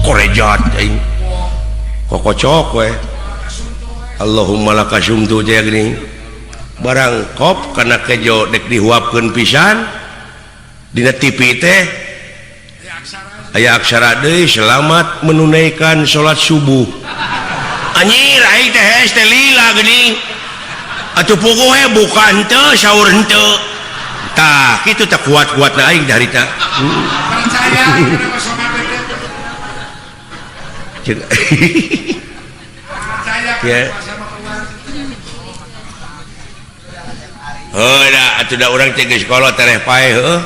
Korejat aing. Kokocok we. Allahumma lakasumtu teh geuning. Barang kop kana kejo dek dihuapkeun pisan dina TV teh aya aksara deui selamat menunaikan salat subuh. Anjir aing teh hees teh lila geuning. Atuh puguh we buka henteu saur henteu. Tah kitu teh kuat-kuatna aing harita. Percaya kana mah somat teh. Percaya kana sama keluar. Heuh da atuh da urang teh geus kolot tereh paeh heuh.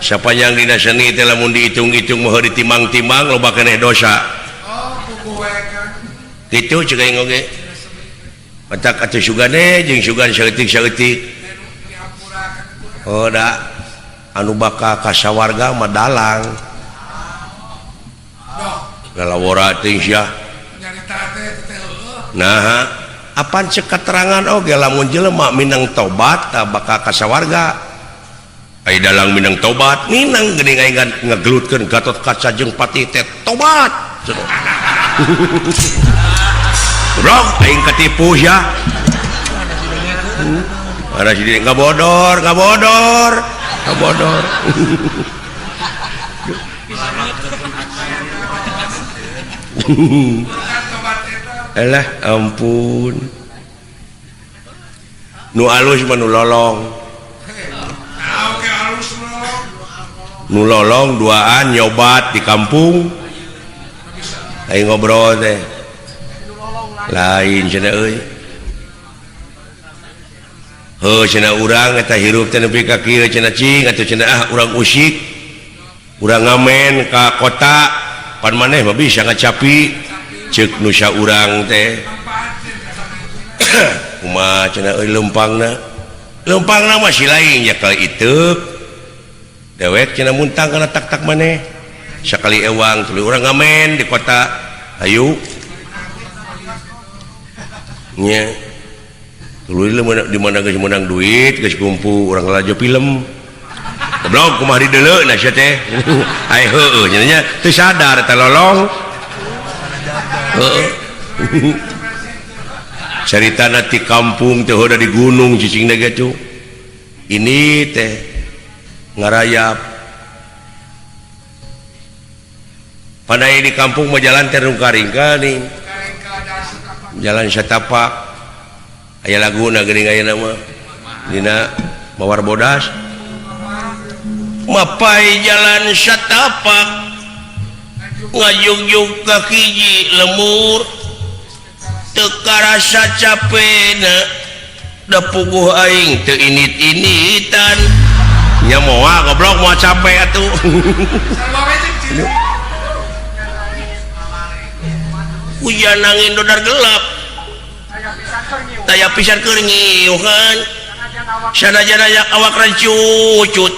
Sapanjang dina seni teh lamun dihitung-hitung mah ditimang-timang loba keneh dosa. Oh, puguh we kan. Kitu ceuk aing oge. Matak atuh sugane jeung sugan saeutik-saeutik. Oh da anu bakal ka sawarga mah dalang. Lalawora teh sia. Nah, apan cek keterangan oge lamun jelema minang tobat tah bakal ka sawarga. Ai dalang minang tobat, minang geuning aing ngegelutkeun Gatot Kaca jeung Patih teh tobat. Goblok aing katipu sia. Ada si diri ngabodor, ngabodor, ngabodor. Alah ampun. Nu alus mah nu lolong. Nu lolong duaan nyobat di kampung. Aing ngobrol teh. Lain cenah euy. Heuh cenah urang eta hirup teh nepi ka kieu cenah cing atuh cenah ah urang usik. Urang ngamen ka kota pan maneh mah bisa ngacapi ceuk nu saurang teh. Kumaha cenah euy leumpangna? Leumpangna mah si lain ya kali iteuk. Dewek cenah muntang kana tak-tak maneh. Sakali ewang tuluy urang ngamen di kota. Hayu. Nya. Tuluy di mana geus menang duit, geus kumpul urang lalajo film. Goblok kumaha dideuleu na sia teh. Ai heueuh nya nya teu sadar teh lolong. Heeh. Caritana ti kampung teh heuda di gunung cicing ge cu. Ini teh ngarayap. Pandai di kampung mah jalan teh rungka-ringka nih. Jalan satapak. Aya laguna geuning ayeuna mah. Dina Mawar Bodas. Mapai jalan satapak. Ngajugjug ka hiji lemur. Teu karasa capena. Da puguh aing teu init-initan. Nya moal goblok moal capek atuh. Hujan angin dodar gelap. Taya pisan keur ngiuhan. Sanajan aya awak rancucut.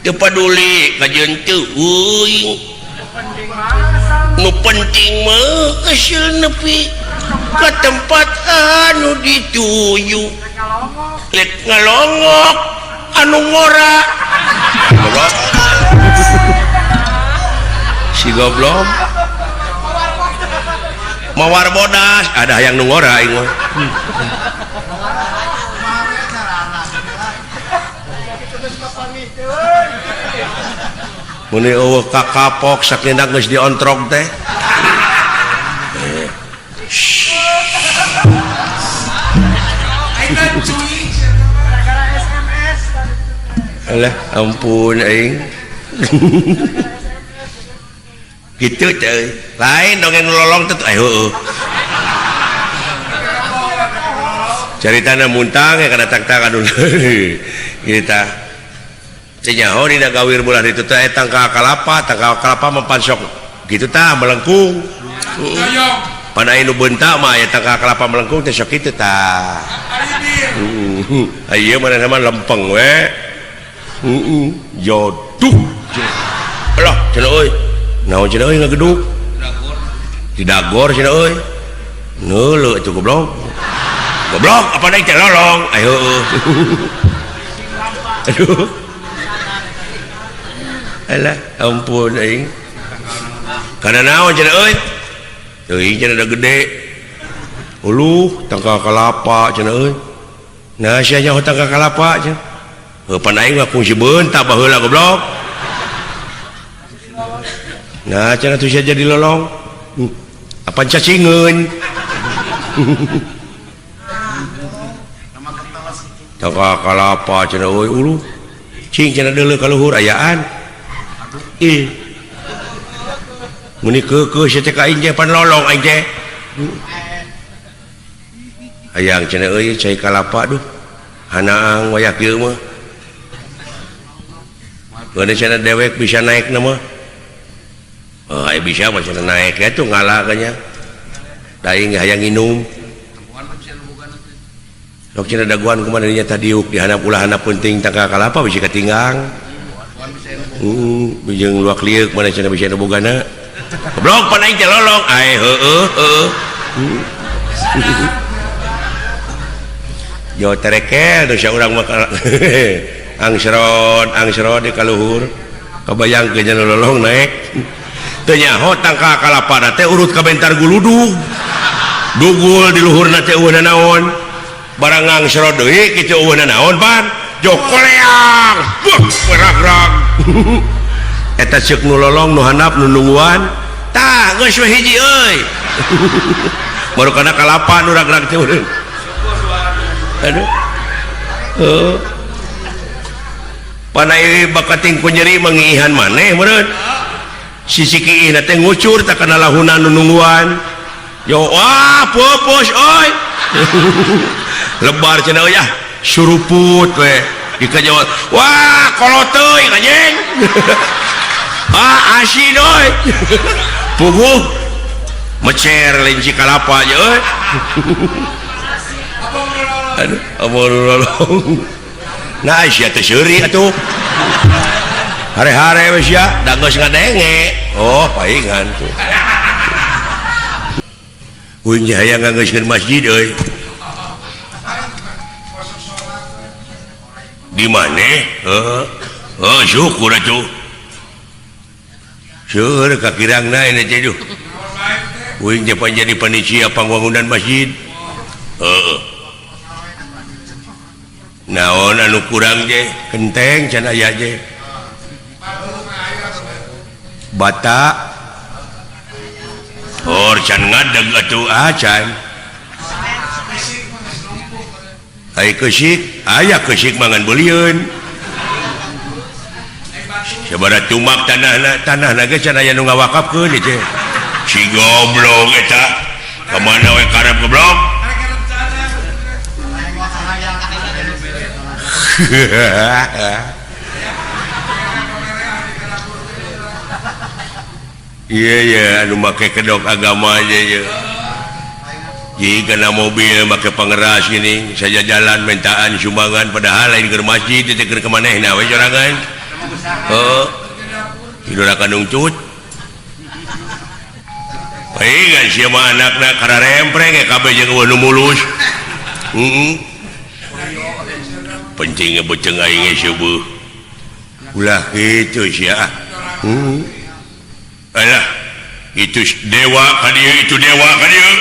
Teu paduli kajeun teu euing. Nu penting mah euseul nepi ka tempat anu dituju. Lek ngalongok anu ngora. Goblok. Si goblok. Mawar bodas ada yang nu ngora aing mah. Mun eueuh kakapok sakinda geus diontrog teh. Alah ampun aing. Gitu teh. Lain dongeng lolong teh heueuh. Caritana muntang ya kana tak-tak anu. Kieu tah. Teu nyaho dina gawir bulan itu teh tangkal kalapa mah pansok kitu tah melengkung. Pan aya nu beunta mah aya tangkal kalapa melengkung teh sok kitu tah. Heeh. Ieu mah mah lempeng we. Heeh, joduh. Alah, cenah euy. Naon cenah euy ngageduk? Didagor cenah euy. Neuleuh atuh goblok. Goblok apa deui teh lolong. Ayo heueuh. Aduh. Alah, ampun aing. Kana naon cenah euy? Teuing cenah da gede. Uluh, tangkal kalapa cenah euy. Nah sia nyaho tangkal kalapa cenah. Heuh pan aing mah kungsi beunta baheula goblok. Nah cenah tuh sia jadi lolong. Apan cacingeun. Tangkal kalapa cenah euy uluh. Cing cenah deuleu ka luhur ayaan. Ih. Meni keukeuh sia teh ka aing teh pan lolong aing teh. Hayang cenah euy cai kalapa duh. Hanaang wayah kieu mah. Geus cenah dewek bisa naik na mah. Oh, aya bisa mah cenah naik ya tuh ngalah kanya. Da aing hayang nginum. Sok cenah daguan kumaha dinya tadiuk di handap ulah handap penting tangkal kalapa bisi katinggang. Jeung luak lieuk mana cenah bisa bogana. Goblok pan aing teh lolong. Ai heueuh heueuh. Jo terekel dosa urang mah angsrod angsrod di kaluhur. Kabayang ke nya lolong naik. Teu nyaho tangkal kalapa teh urut ka bentar guludug. Dugul di luhurna teh eueuh naon. Barang ngangsrod deui kitu eueuh naon pan. Jo koleang. Buh rag-rag. Eta ceuk nu lolong nu handap nu nungguan. Tah geus we hiji euy. Baru kana kalapa nu rag-rag teh urang. Aduh. Heuh. Panai bakating ku nyeri mangiihan maneh meureun. Sisi kiihna teh ngucur tak kana lahuna nu nungguan. Yo wah pupus euy. Lebar cenah euy ah suruput we. Dikajawab wah kolot teuing anjing. Ah asin euy. Puguh mecer lenci kalapa aja euy. Aduh, amun lolong. Nah, sia teh seuri atuh. Hare-hare we sia, da geus ngadenge. Oh, paingan tuh. Uing hayang nganggeuskeun masjid euy. Di mana? Heeh. Oh syukur atuh. Seueur kakirangna ini teh duh. Uing teh pan jadi panitia pangwangunan masjid. Heeh. Naon anu kurang je kenteng can aya je. Bata or can ngadeg atuh acan. Ai keusik, aya keusik mangan beulieun. Sabaraha tumak tanahna, tanahna ge can aya nu ngawakafkeun ieu teh. Si goblok eta. Ka mana we karep goblok? Iya ya, anu make kedok agama aja ya. Jika na mobil make pangeras gini, saja jalan mintaan sumbangan padahal lain keur masjid teh keur kamanehna we sorangan. Heeh. Tidura kandung cut. Paingan sia mah anakna kararempreng ge kabeh jeung eueuh nu mulus. Heeh. Penting beuteung aing ge seueuh. Ulah kitu sia. Heeh. Alah, itu dewa ka dieu, itu dewa ka dieu.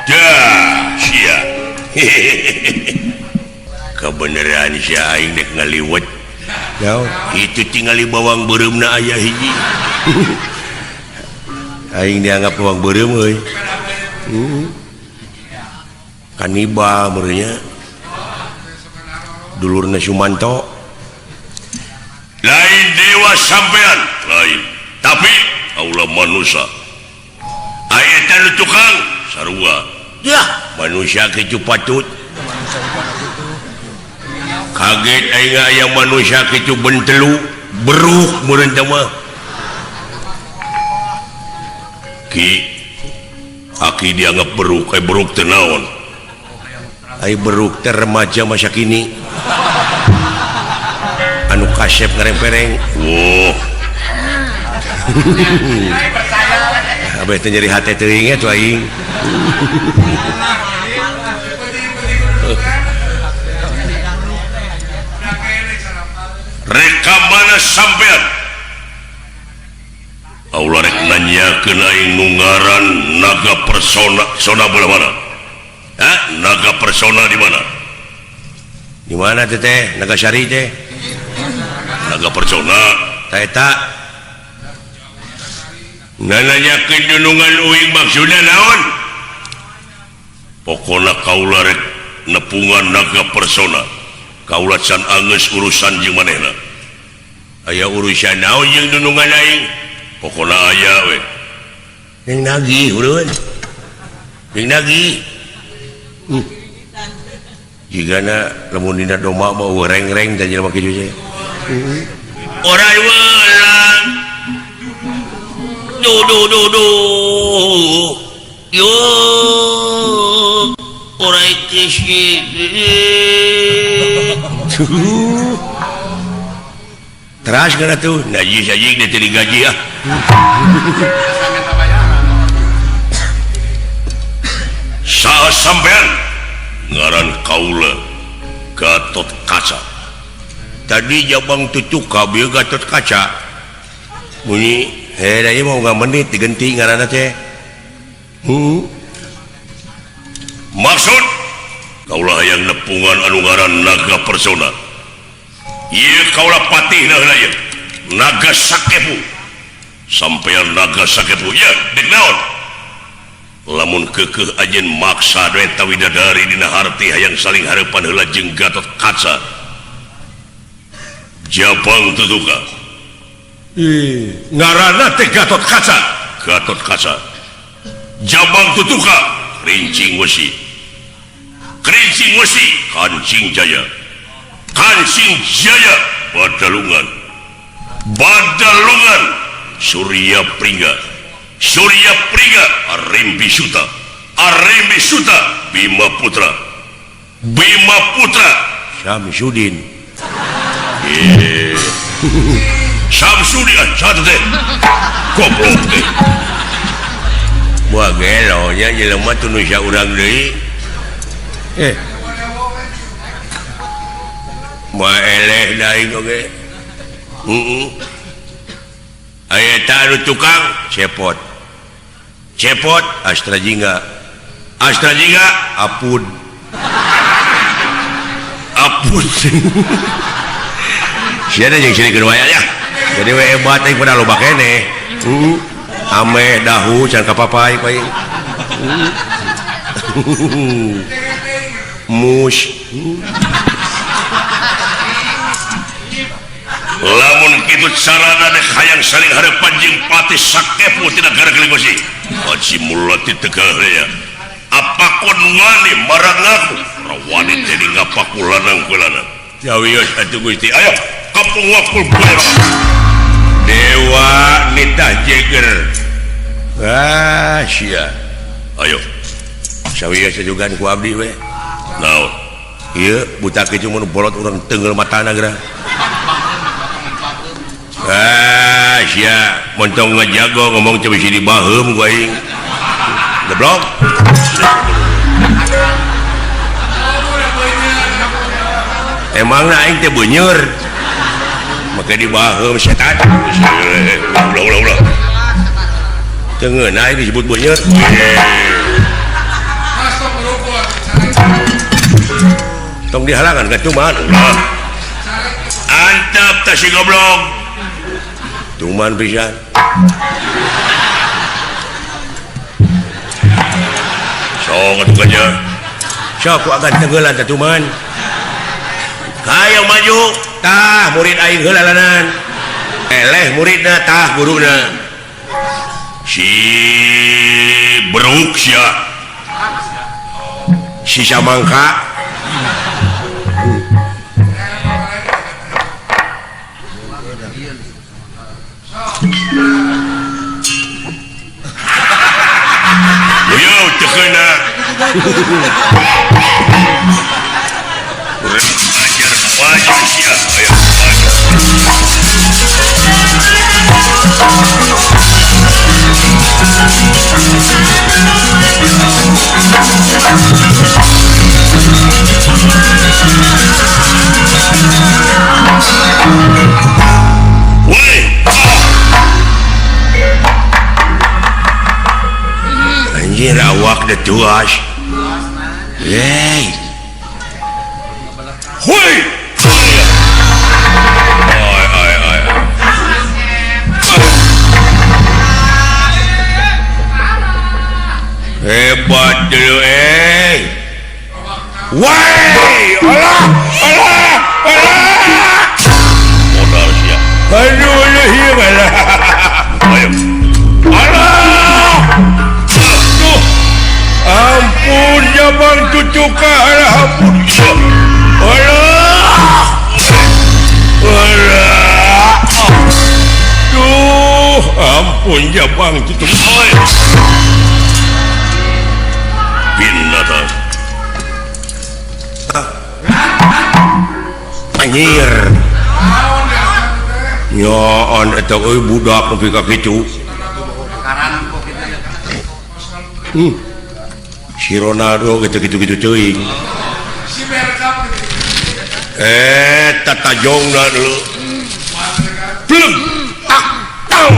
Dah, sia. Kebenaran sia aing dek ngaliwet. Itu tingali bawang beureumna aya hiji. Aing dianggap bawang beureum euy. Kanibal meureunnya. Dulurna Sumanto. Lain dewa sampean, lain. Tapi Allah manusia. Aya nu tukang sarua. Yah, manusia kitu patut. Kaget aing aya manusia kitu bentelu, beruk meureun teh mah. Ki aki dianggap beruk, ai beruk teh naon? Ai beruk teh remaja masa kini. Anu kasep ngarempereng. Wah. Abeh teh nyeri hate teuing atuh aing. Rek ka mana sampean? Allah rek nanyakeun aing nu ngaran naga persona, sona belah mana? Hah? Naga persona di mana? Di mana teh teh? Naga Syari teh? Naga persona ta eta. Nanyakeun dunungan uing maksudna naon? Pokona kaula rek nepungan naga persona. Kaula can anggeus urusan jeung manehna. Aya urusan naon jeung dunungan aing? Pokona aya we. Jeung nagih urun. Jeung nagih. Jigana lamun dina domba mah eueuh reng-reng teh jelema kitu teh. Orai welang. Du du du du. Yo. Orai tisik. Teras kana tuh, najis anjing teh digaji ah. Saha sampean? Ngaran kaula Gatot Kaca. Tadi jabang tutuka bieu Gatot Kaca. Bunyi da ieu mah unggal menit digenti ngaranna teh. Maksud kaula hayang nepungan anu ngaran naga persona. Ieu kaula patihna heula ieu. Naga Sakepu. Sampean naga Sakepu ieu dek naon? Lamun keukeuh ajeun maksa eta widadari dina harti hayang saling hareupan heula jeung Gatot Kaca. Jabang tutuka. Ngaranna teh Gatot Kaca. Gatot Kaca. Jabang tutuka Rincing Wesi. Kerincing Wesi Kancing Jaya. Kancing Jaya Badalungan. Badalungan Surya Pringga. Surya Pringga Arimbi Suta. Arimbi Suta Bima Putra. Bima Putra Samsudin. Samsudin satu teh. Goblok teh. Wah gelo nya jelema teu nu urang deui. Mah eleh da aing oge. Aya eta anu tukang cepot. Cepot Astra Jingga. Astra Jingga apun. Apun. Sia jeung sirikeun wae ya. Jadi we hebat aing pada loba keneh. Ame dahu can kapapai paing. Mus. Lamun kitu carana dek hayang saling hareupan jeung patih sakepu tina gara-gara besi. Haji mulati tegal ya. Apakon wani marang aku? Rawani teh ngapaku lanang ku lanang. Jawios atuh Gusti. Ayo kampung wakul buaya. Dewa nitah jeger. Ah sia. Ayo. Sawios sajugan ku abdi we. Naon? Ieu buta kitu mun bolot urang tenggel matana geura. Ah sia, montong ngajago ngomong teh bisi dibaheum ku aing. Goblok. Emangna aing teh beuneur. Make dibaheum setan. Ulah ulah ulah. Teu ngeunah aing disebut beuneur. Tong dihalangan ka cuman. Antep teh si goblok. Tuman pisan. Sok atuh nya. Sok ku agan tenggelan teh tuman. Hayang maju, tah murid aing heula lanan. Eleh muridna tah guruna. Si beruk sia. Si samangka. Yo tekena. Ajar maju sia, ayo maju. Woi. Anjir awak dah tuas. Hey. Hoi. Ai ai ai. Hebat dulu eh. Woi, Allah, Allah, Allah. Modal sia. Aduh, aduh, ieu malah. Ayo. Allah. Aduh. Ampun jabang cucuka, alah ampun. Allah. Allah. Duh, ampun jabang cucuka. Pindah. Anjir. Nyaan eta euy budak nepi ka kitu. Si Ronaldo gitu-gitu teuing. Eh, tatajongna dulu. Pleng. Tak tang.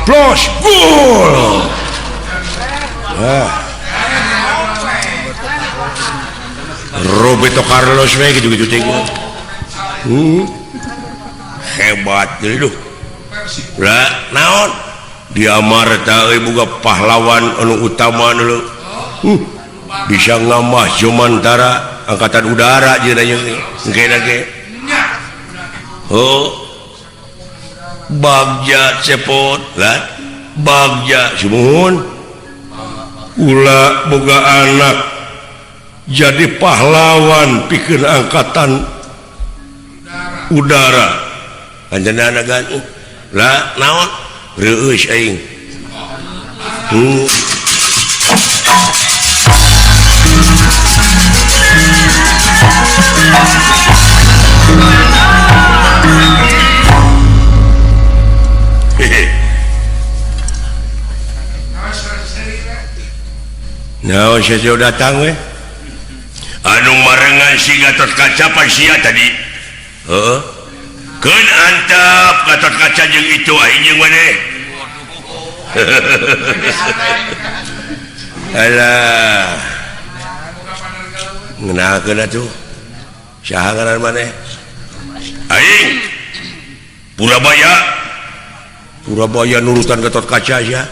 Plus gol. Ah. Roberto Carlos we gitu-gitu teuing. Hebat dulu. Lah naon? Di Amarta euy boga pahlawan anu utama dulu. Bisa ngamah Jumantara angkatan udara jeung engke ge. Oh. Bagja cepot lah. Bagja sumuhun. Ulah boga anak jadi pahlawan pikeun angkatan udara. Anjeunna gan lah naon? Reueus aing. Naon sia datang we? Anu marengan si Gatot Kaca pan sia tadi. Heeh. Keun antep Gatot Kaca jeung itu aing jeung maneh. Alah. Ngeunahkeun atuh. Saha ngaran maneh? Aing Purabaya. Purabaya nurutan Gatot Kaca sia.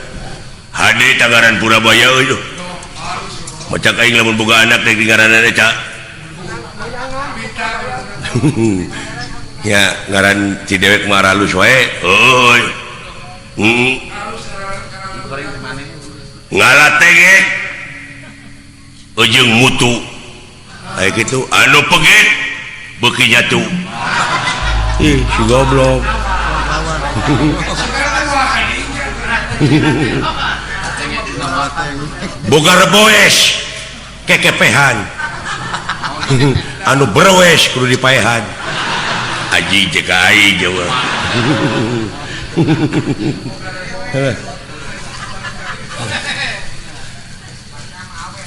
Hade tangaran Purabaya euy. Macak aing lamun boga anak rek ngaranna eta. Ya ngaran ci dewek mah aralus wae. Heuy. Heeh. Ngalatege ujung mutu. Aya kitu anu peget beuki nyatu. Ih, si goblok. Boga reboes kekepehan. Anu berwes kudu dipaehan. Aji jeung aing jawa.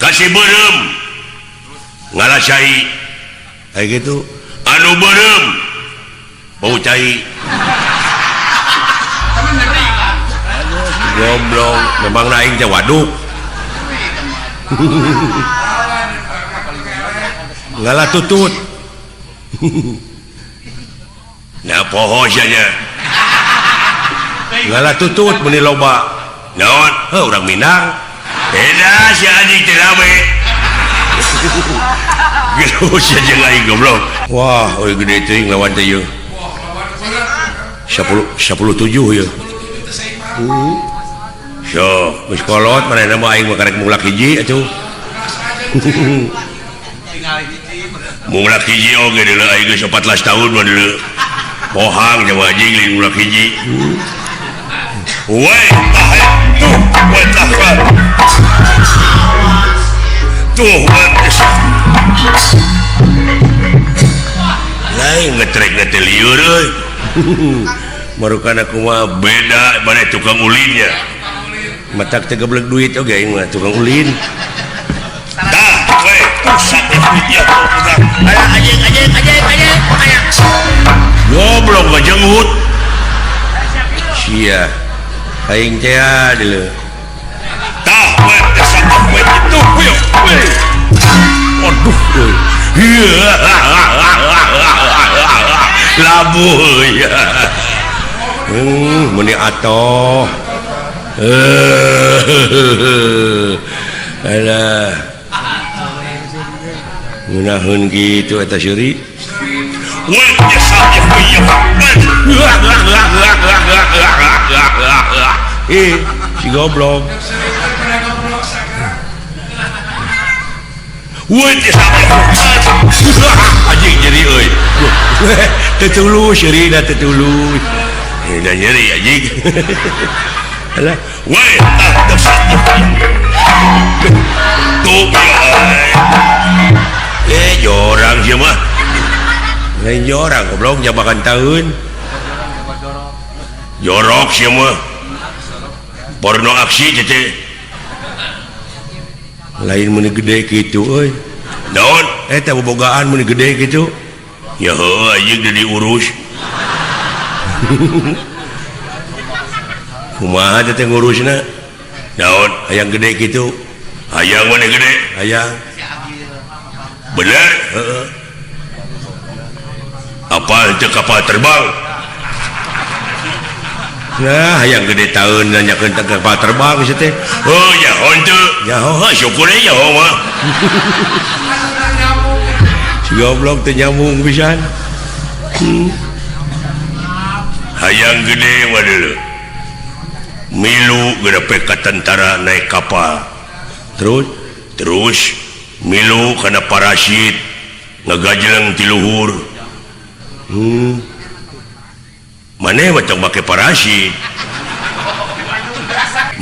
Kasih beureum ngalasai. Aya kitu anu beureum bau cai. Goblok, memang aing teh waduk. Ngalah tutut. Nah poho sia nya. Ngalah tutut meuni loba. Naon? Heuh urang Minang. Beda sia anjing teh rame. Geus sia jeung aing goblok. Wah, euy gede teuing lawan teh ieu. 10 17 ieu. So, geus kolot manehna mah aing mah karek mulak hiji atuh. Mulak hiji oge deuleu aing geus 14 tahun mah deuleu. Pohang jawa anjing lain mulak hiji. Woi, tah tuh, woi tah. Tuh, lain ngetrek teh lieur euy. Marukana kumaha beda maneh tukang ulinnya. Matak teh geblek duit oge aing mah tukang ulin. Tah, we, pusat ya budak. Anjing anjing anjing anjing. Goblok ngajenggut. Sia. Aing teh deuleu. Tah, we, sakoh we itu we. Aduh euy. Labuh ya. Meni atoh. Alah. Ngeunaheun kitu eta seuri. Ih, si goblok. Anjing nyeri euy. Teu tulus seuri da teu tulus. Da nyeri anjing. Alah, woi, tuh jorang sih mah. Lain jorang goblok jabakan tahun. Jorok sih mah. Porno aksi teh. Lain mun gede kitu euy. Naon? Eta bobogaan mun gede kitu. Ya heuh anjing deui diurus. Kumaha teh ngurusna? Naon? Hayang gede kitu. Hayang mun gede, hayang. Bener? Heeh. Apa teu kapal terbang? Nah, hayang gede taun nanyakeun teh kapal terbang geus teh. Oh, nyaho teu. Nyaho, heuh syukur we nyaho mah. Si goblok teu nyambung pisan. Hayang gede mah deuleu. Milu gedepe ka tentara naik kapal. Terus milu kana parasit ngagajleng ti luhur. Maneh mah tong make parasit.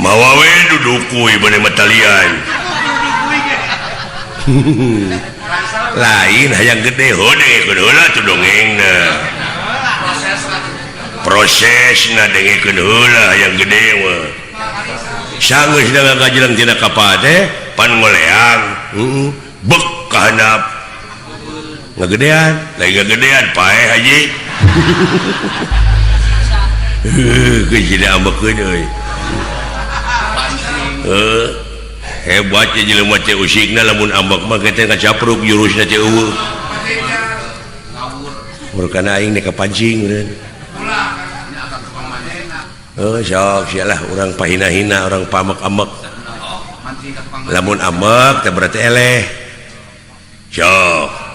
Mawa we dudukuy bade matalian. Lain hayang gede heuh dengekeun heula tuh dongengna. Prosesna dengekeun heula hayang gede mah. Sanggeus da ngagajleng tina kapal teh pan ngoleang. Heeh, bek ka handap. Ngagedean, lain ngagedean paeh haji. Heuh, geus diambekeun euy. Heuh, hebat ye jelema teh usikna lamun ambek mah teh kacapruk jurusna teh eueuh. Murkana aing nek kapancing meureun. Heuh, sok sia lah urang pahina-hina, urang pamek-amek. Lamun ambek teh berarti eleh. Sok.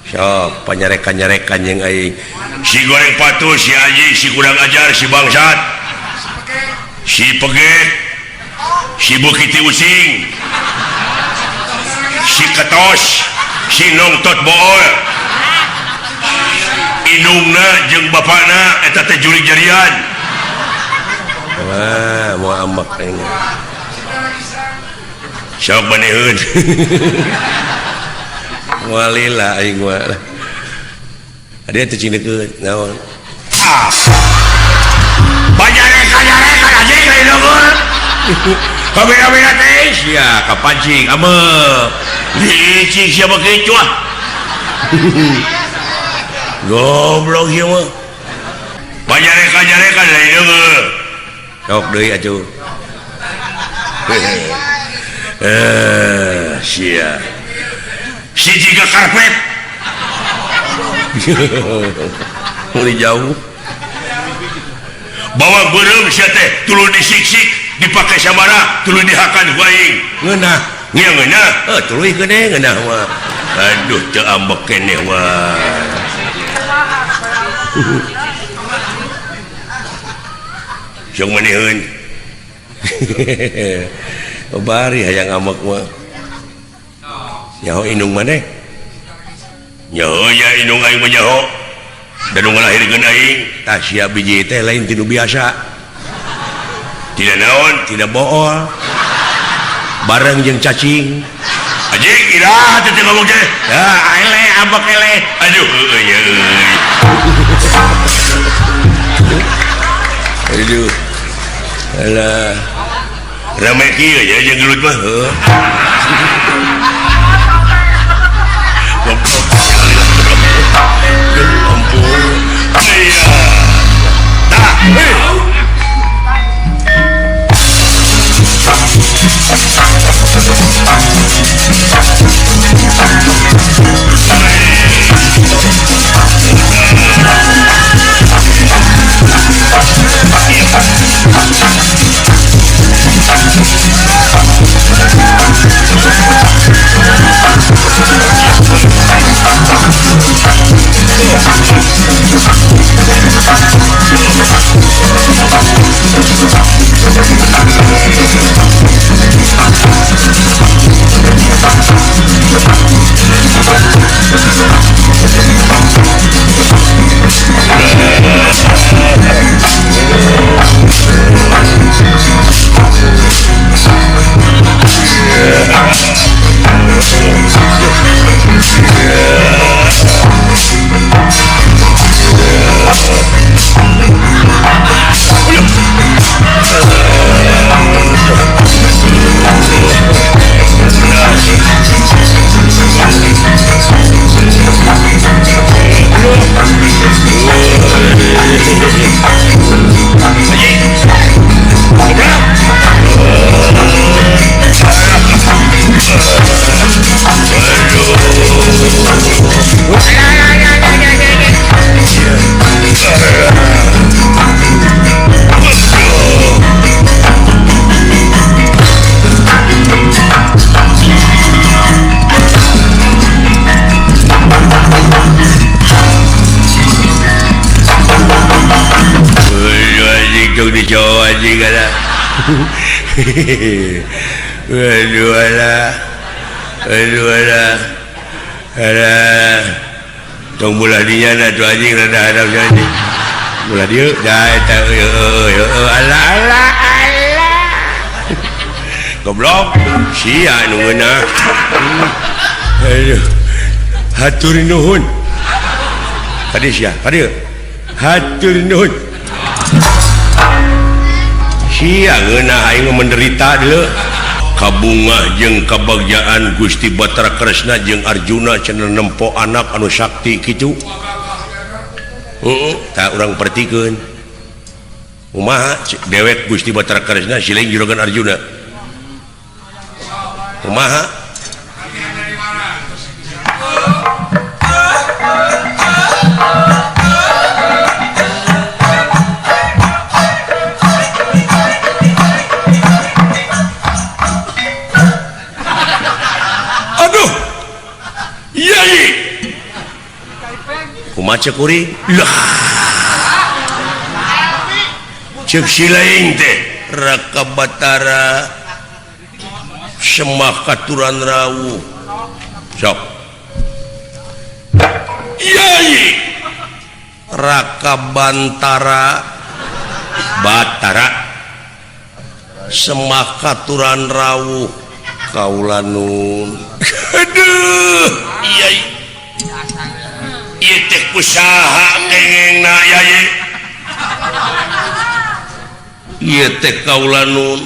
Sok panyarekan-nyarekan jeung aing. Si goreng patuh, si anjing, si kurang ajar, si bangsat. Si peget. Si bukiti using. Si ketos, si nongtot bool. Indungna jeung bapakna eta teh jurig jarian. Wah, moal ambek aing. Sok maneheun. Walila aing mah. Ade teh cing deukeut naon. Ah. Banyarekan-nyarekan anjing lain unggul. Kabeh-kabeh teh sia kapancing ameuk. Licik sia mah kitu ah. Goblok ieu mah. Banyarekan-nyarekan lain unggul. Sok deui atuh. Sia. Si jiga karpet. Mulai jauh. Bawa beureum sia teh tuluy disiksik, dipake sabara, tuluy dihakan ku aing. Ngeunah, nya ngeunah. Heuh, tuluy geuning ngeunah mah. Aduh, teu ambek keneh mah. Sok maneheun. Bari hayang ambek mah. Nyaho indung maneh? Nyaho nya indung aing mah nyaho. Da nu ngalahirkeun aing, tah sia biji teh lain ti nu biasa. Tidak naon, tidak bool. Bareng jeung cacing. Anjing iraha teh ngomong teh. Ah, eleh ambek eleh. Aduh heueuh nya euy. Aduh. Alah. Rame kieu nya jeung gelut mah heuh. Tong bola dinya na tuh anjing rada hadap anjing. Bola dieu da eta heueuh alah alah alah. Goblok sia nu ngeunah. Aduh. Hatur nuhun. Kadieu sia, kadieu. Hatur nuhun. Sia ngeunah aing menderita deuleu. Kabunga jeung kabagjaan Gusti Batara Kresna jeung Arjuna cenah nempo anak anu sakti kitu. Heeh, tah urang pertikeun. Kumaha dewek Gusti Batara Kresna siling juragan Arjuna. Kumaha? Kumaha cek kuring? Lah. Cek si lain teh Raka Batara Semah katuran rawuh. Sok. Yai Raka Bantara Batara Semah katuran rawuh kaula nun. Aduh, yai. Ieu teh kusaha ngengengna yai. Ieu teh kaula nun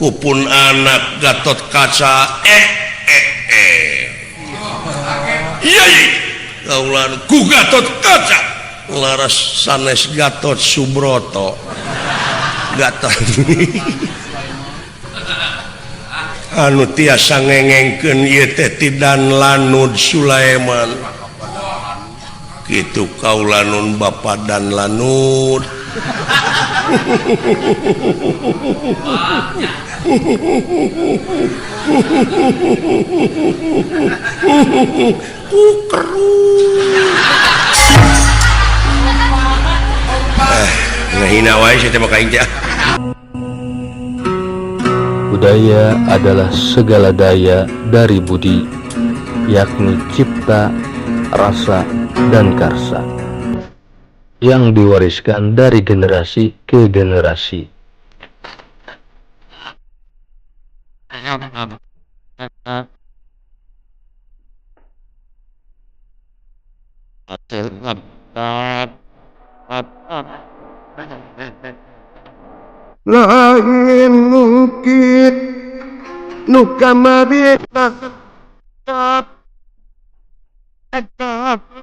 kupun anak Gatot Kaca Yai kaula nun ku Gatot Kaca laras sanes Gatot Subroto Gatot anu tiasa ngengengkeun ieu teh ti Dan Lanud Sulaiman kitu kaula nun Bapa Dan Lanud. Ngahina wae sia teh maka aing teh. Budaya adalah segala daya dari budi, yakni cipta, rasa, dan karsa yang diwariskan dari generasi ke generasi. Lain mungkin nu kamari tetap tetap.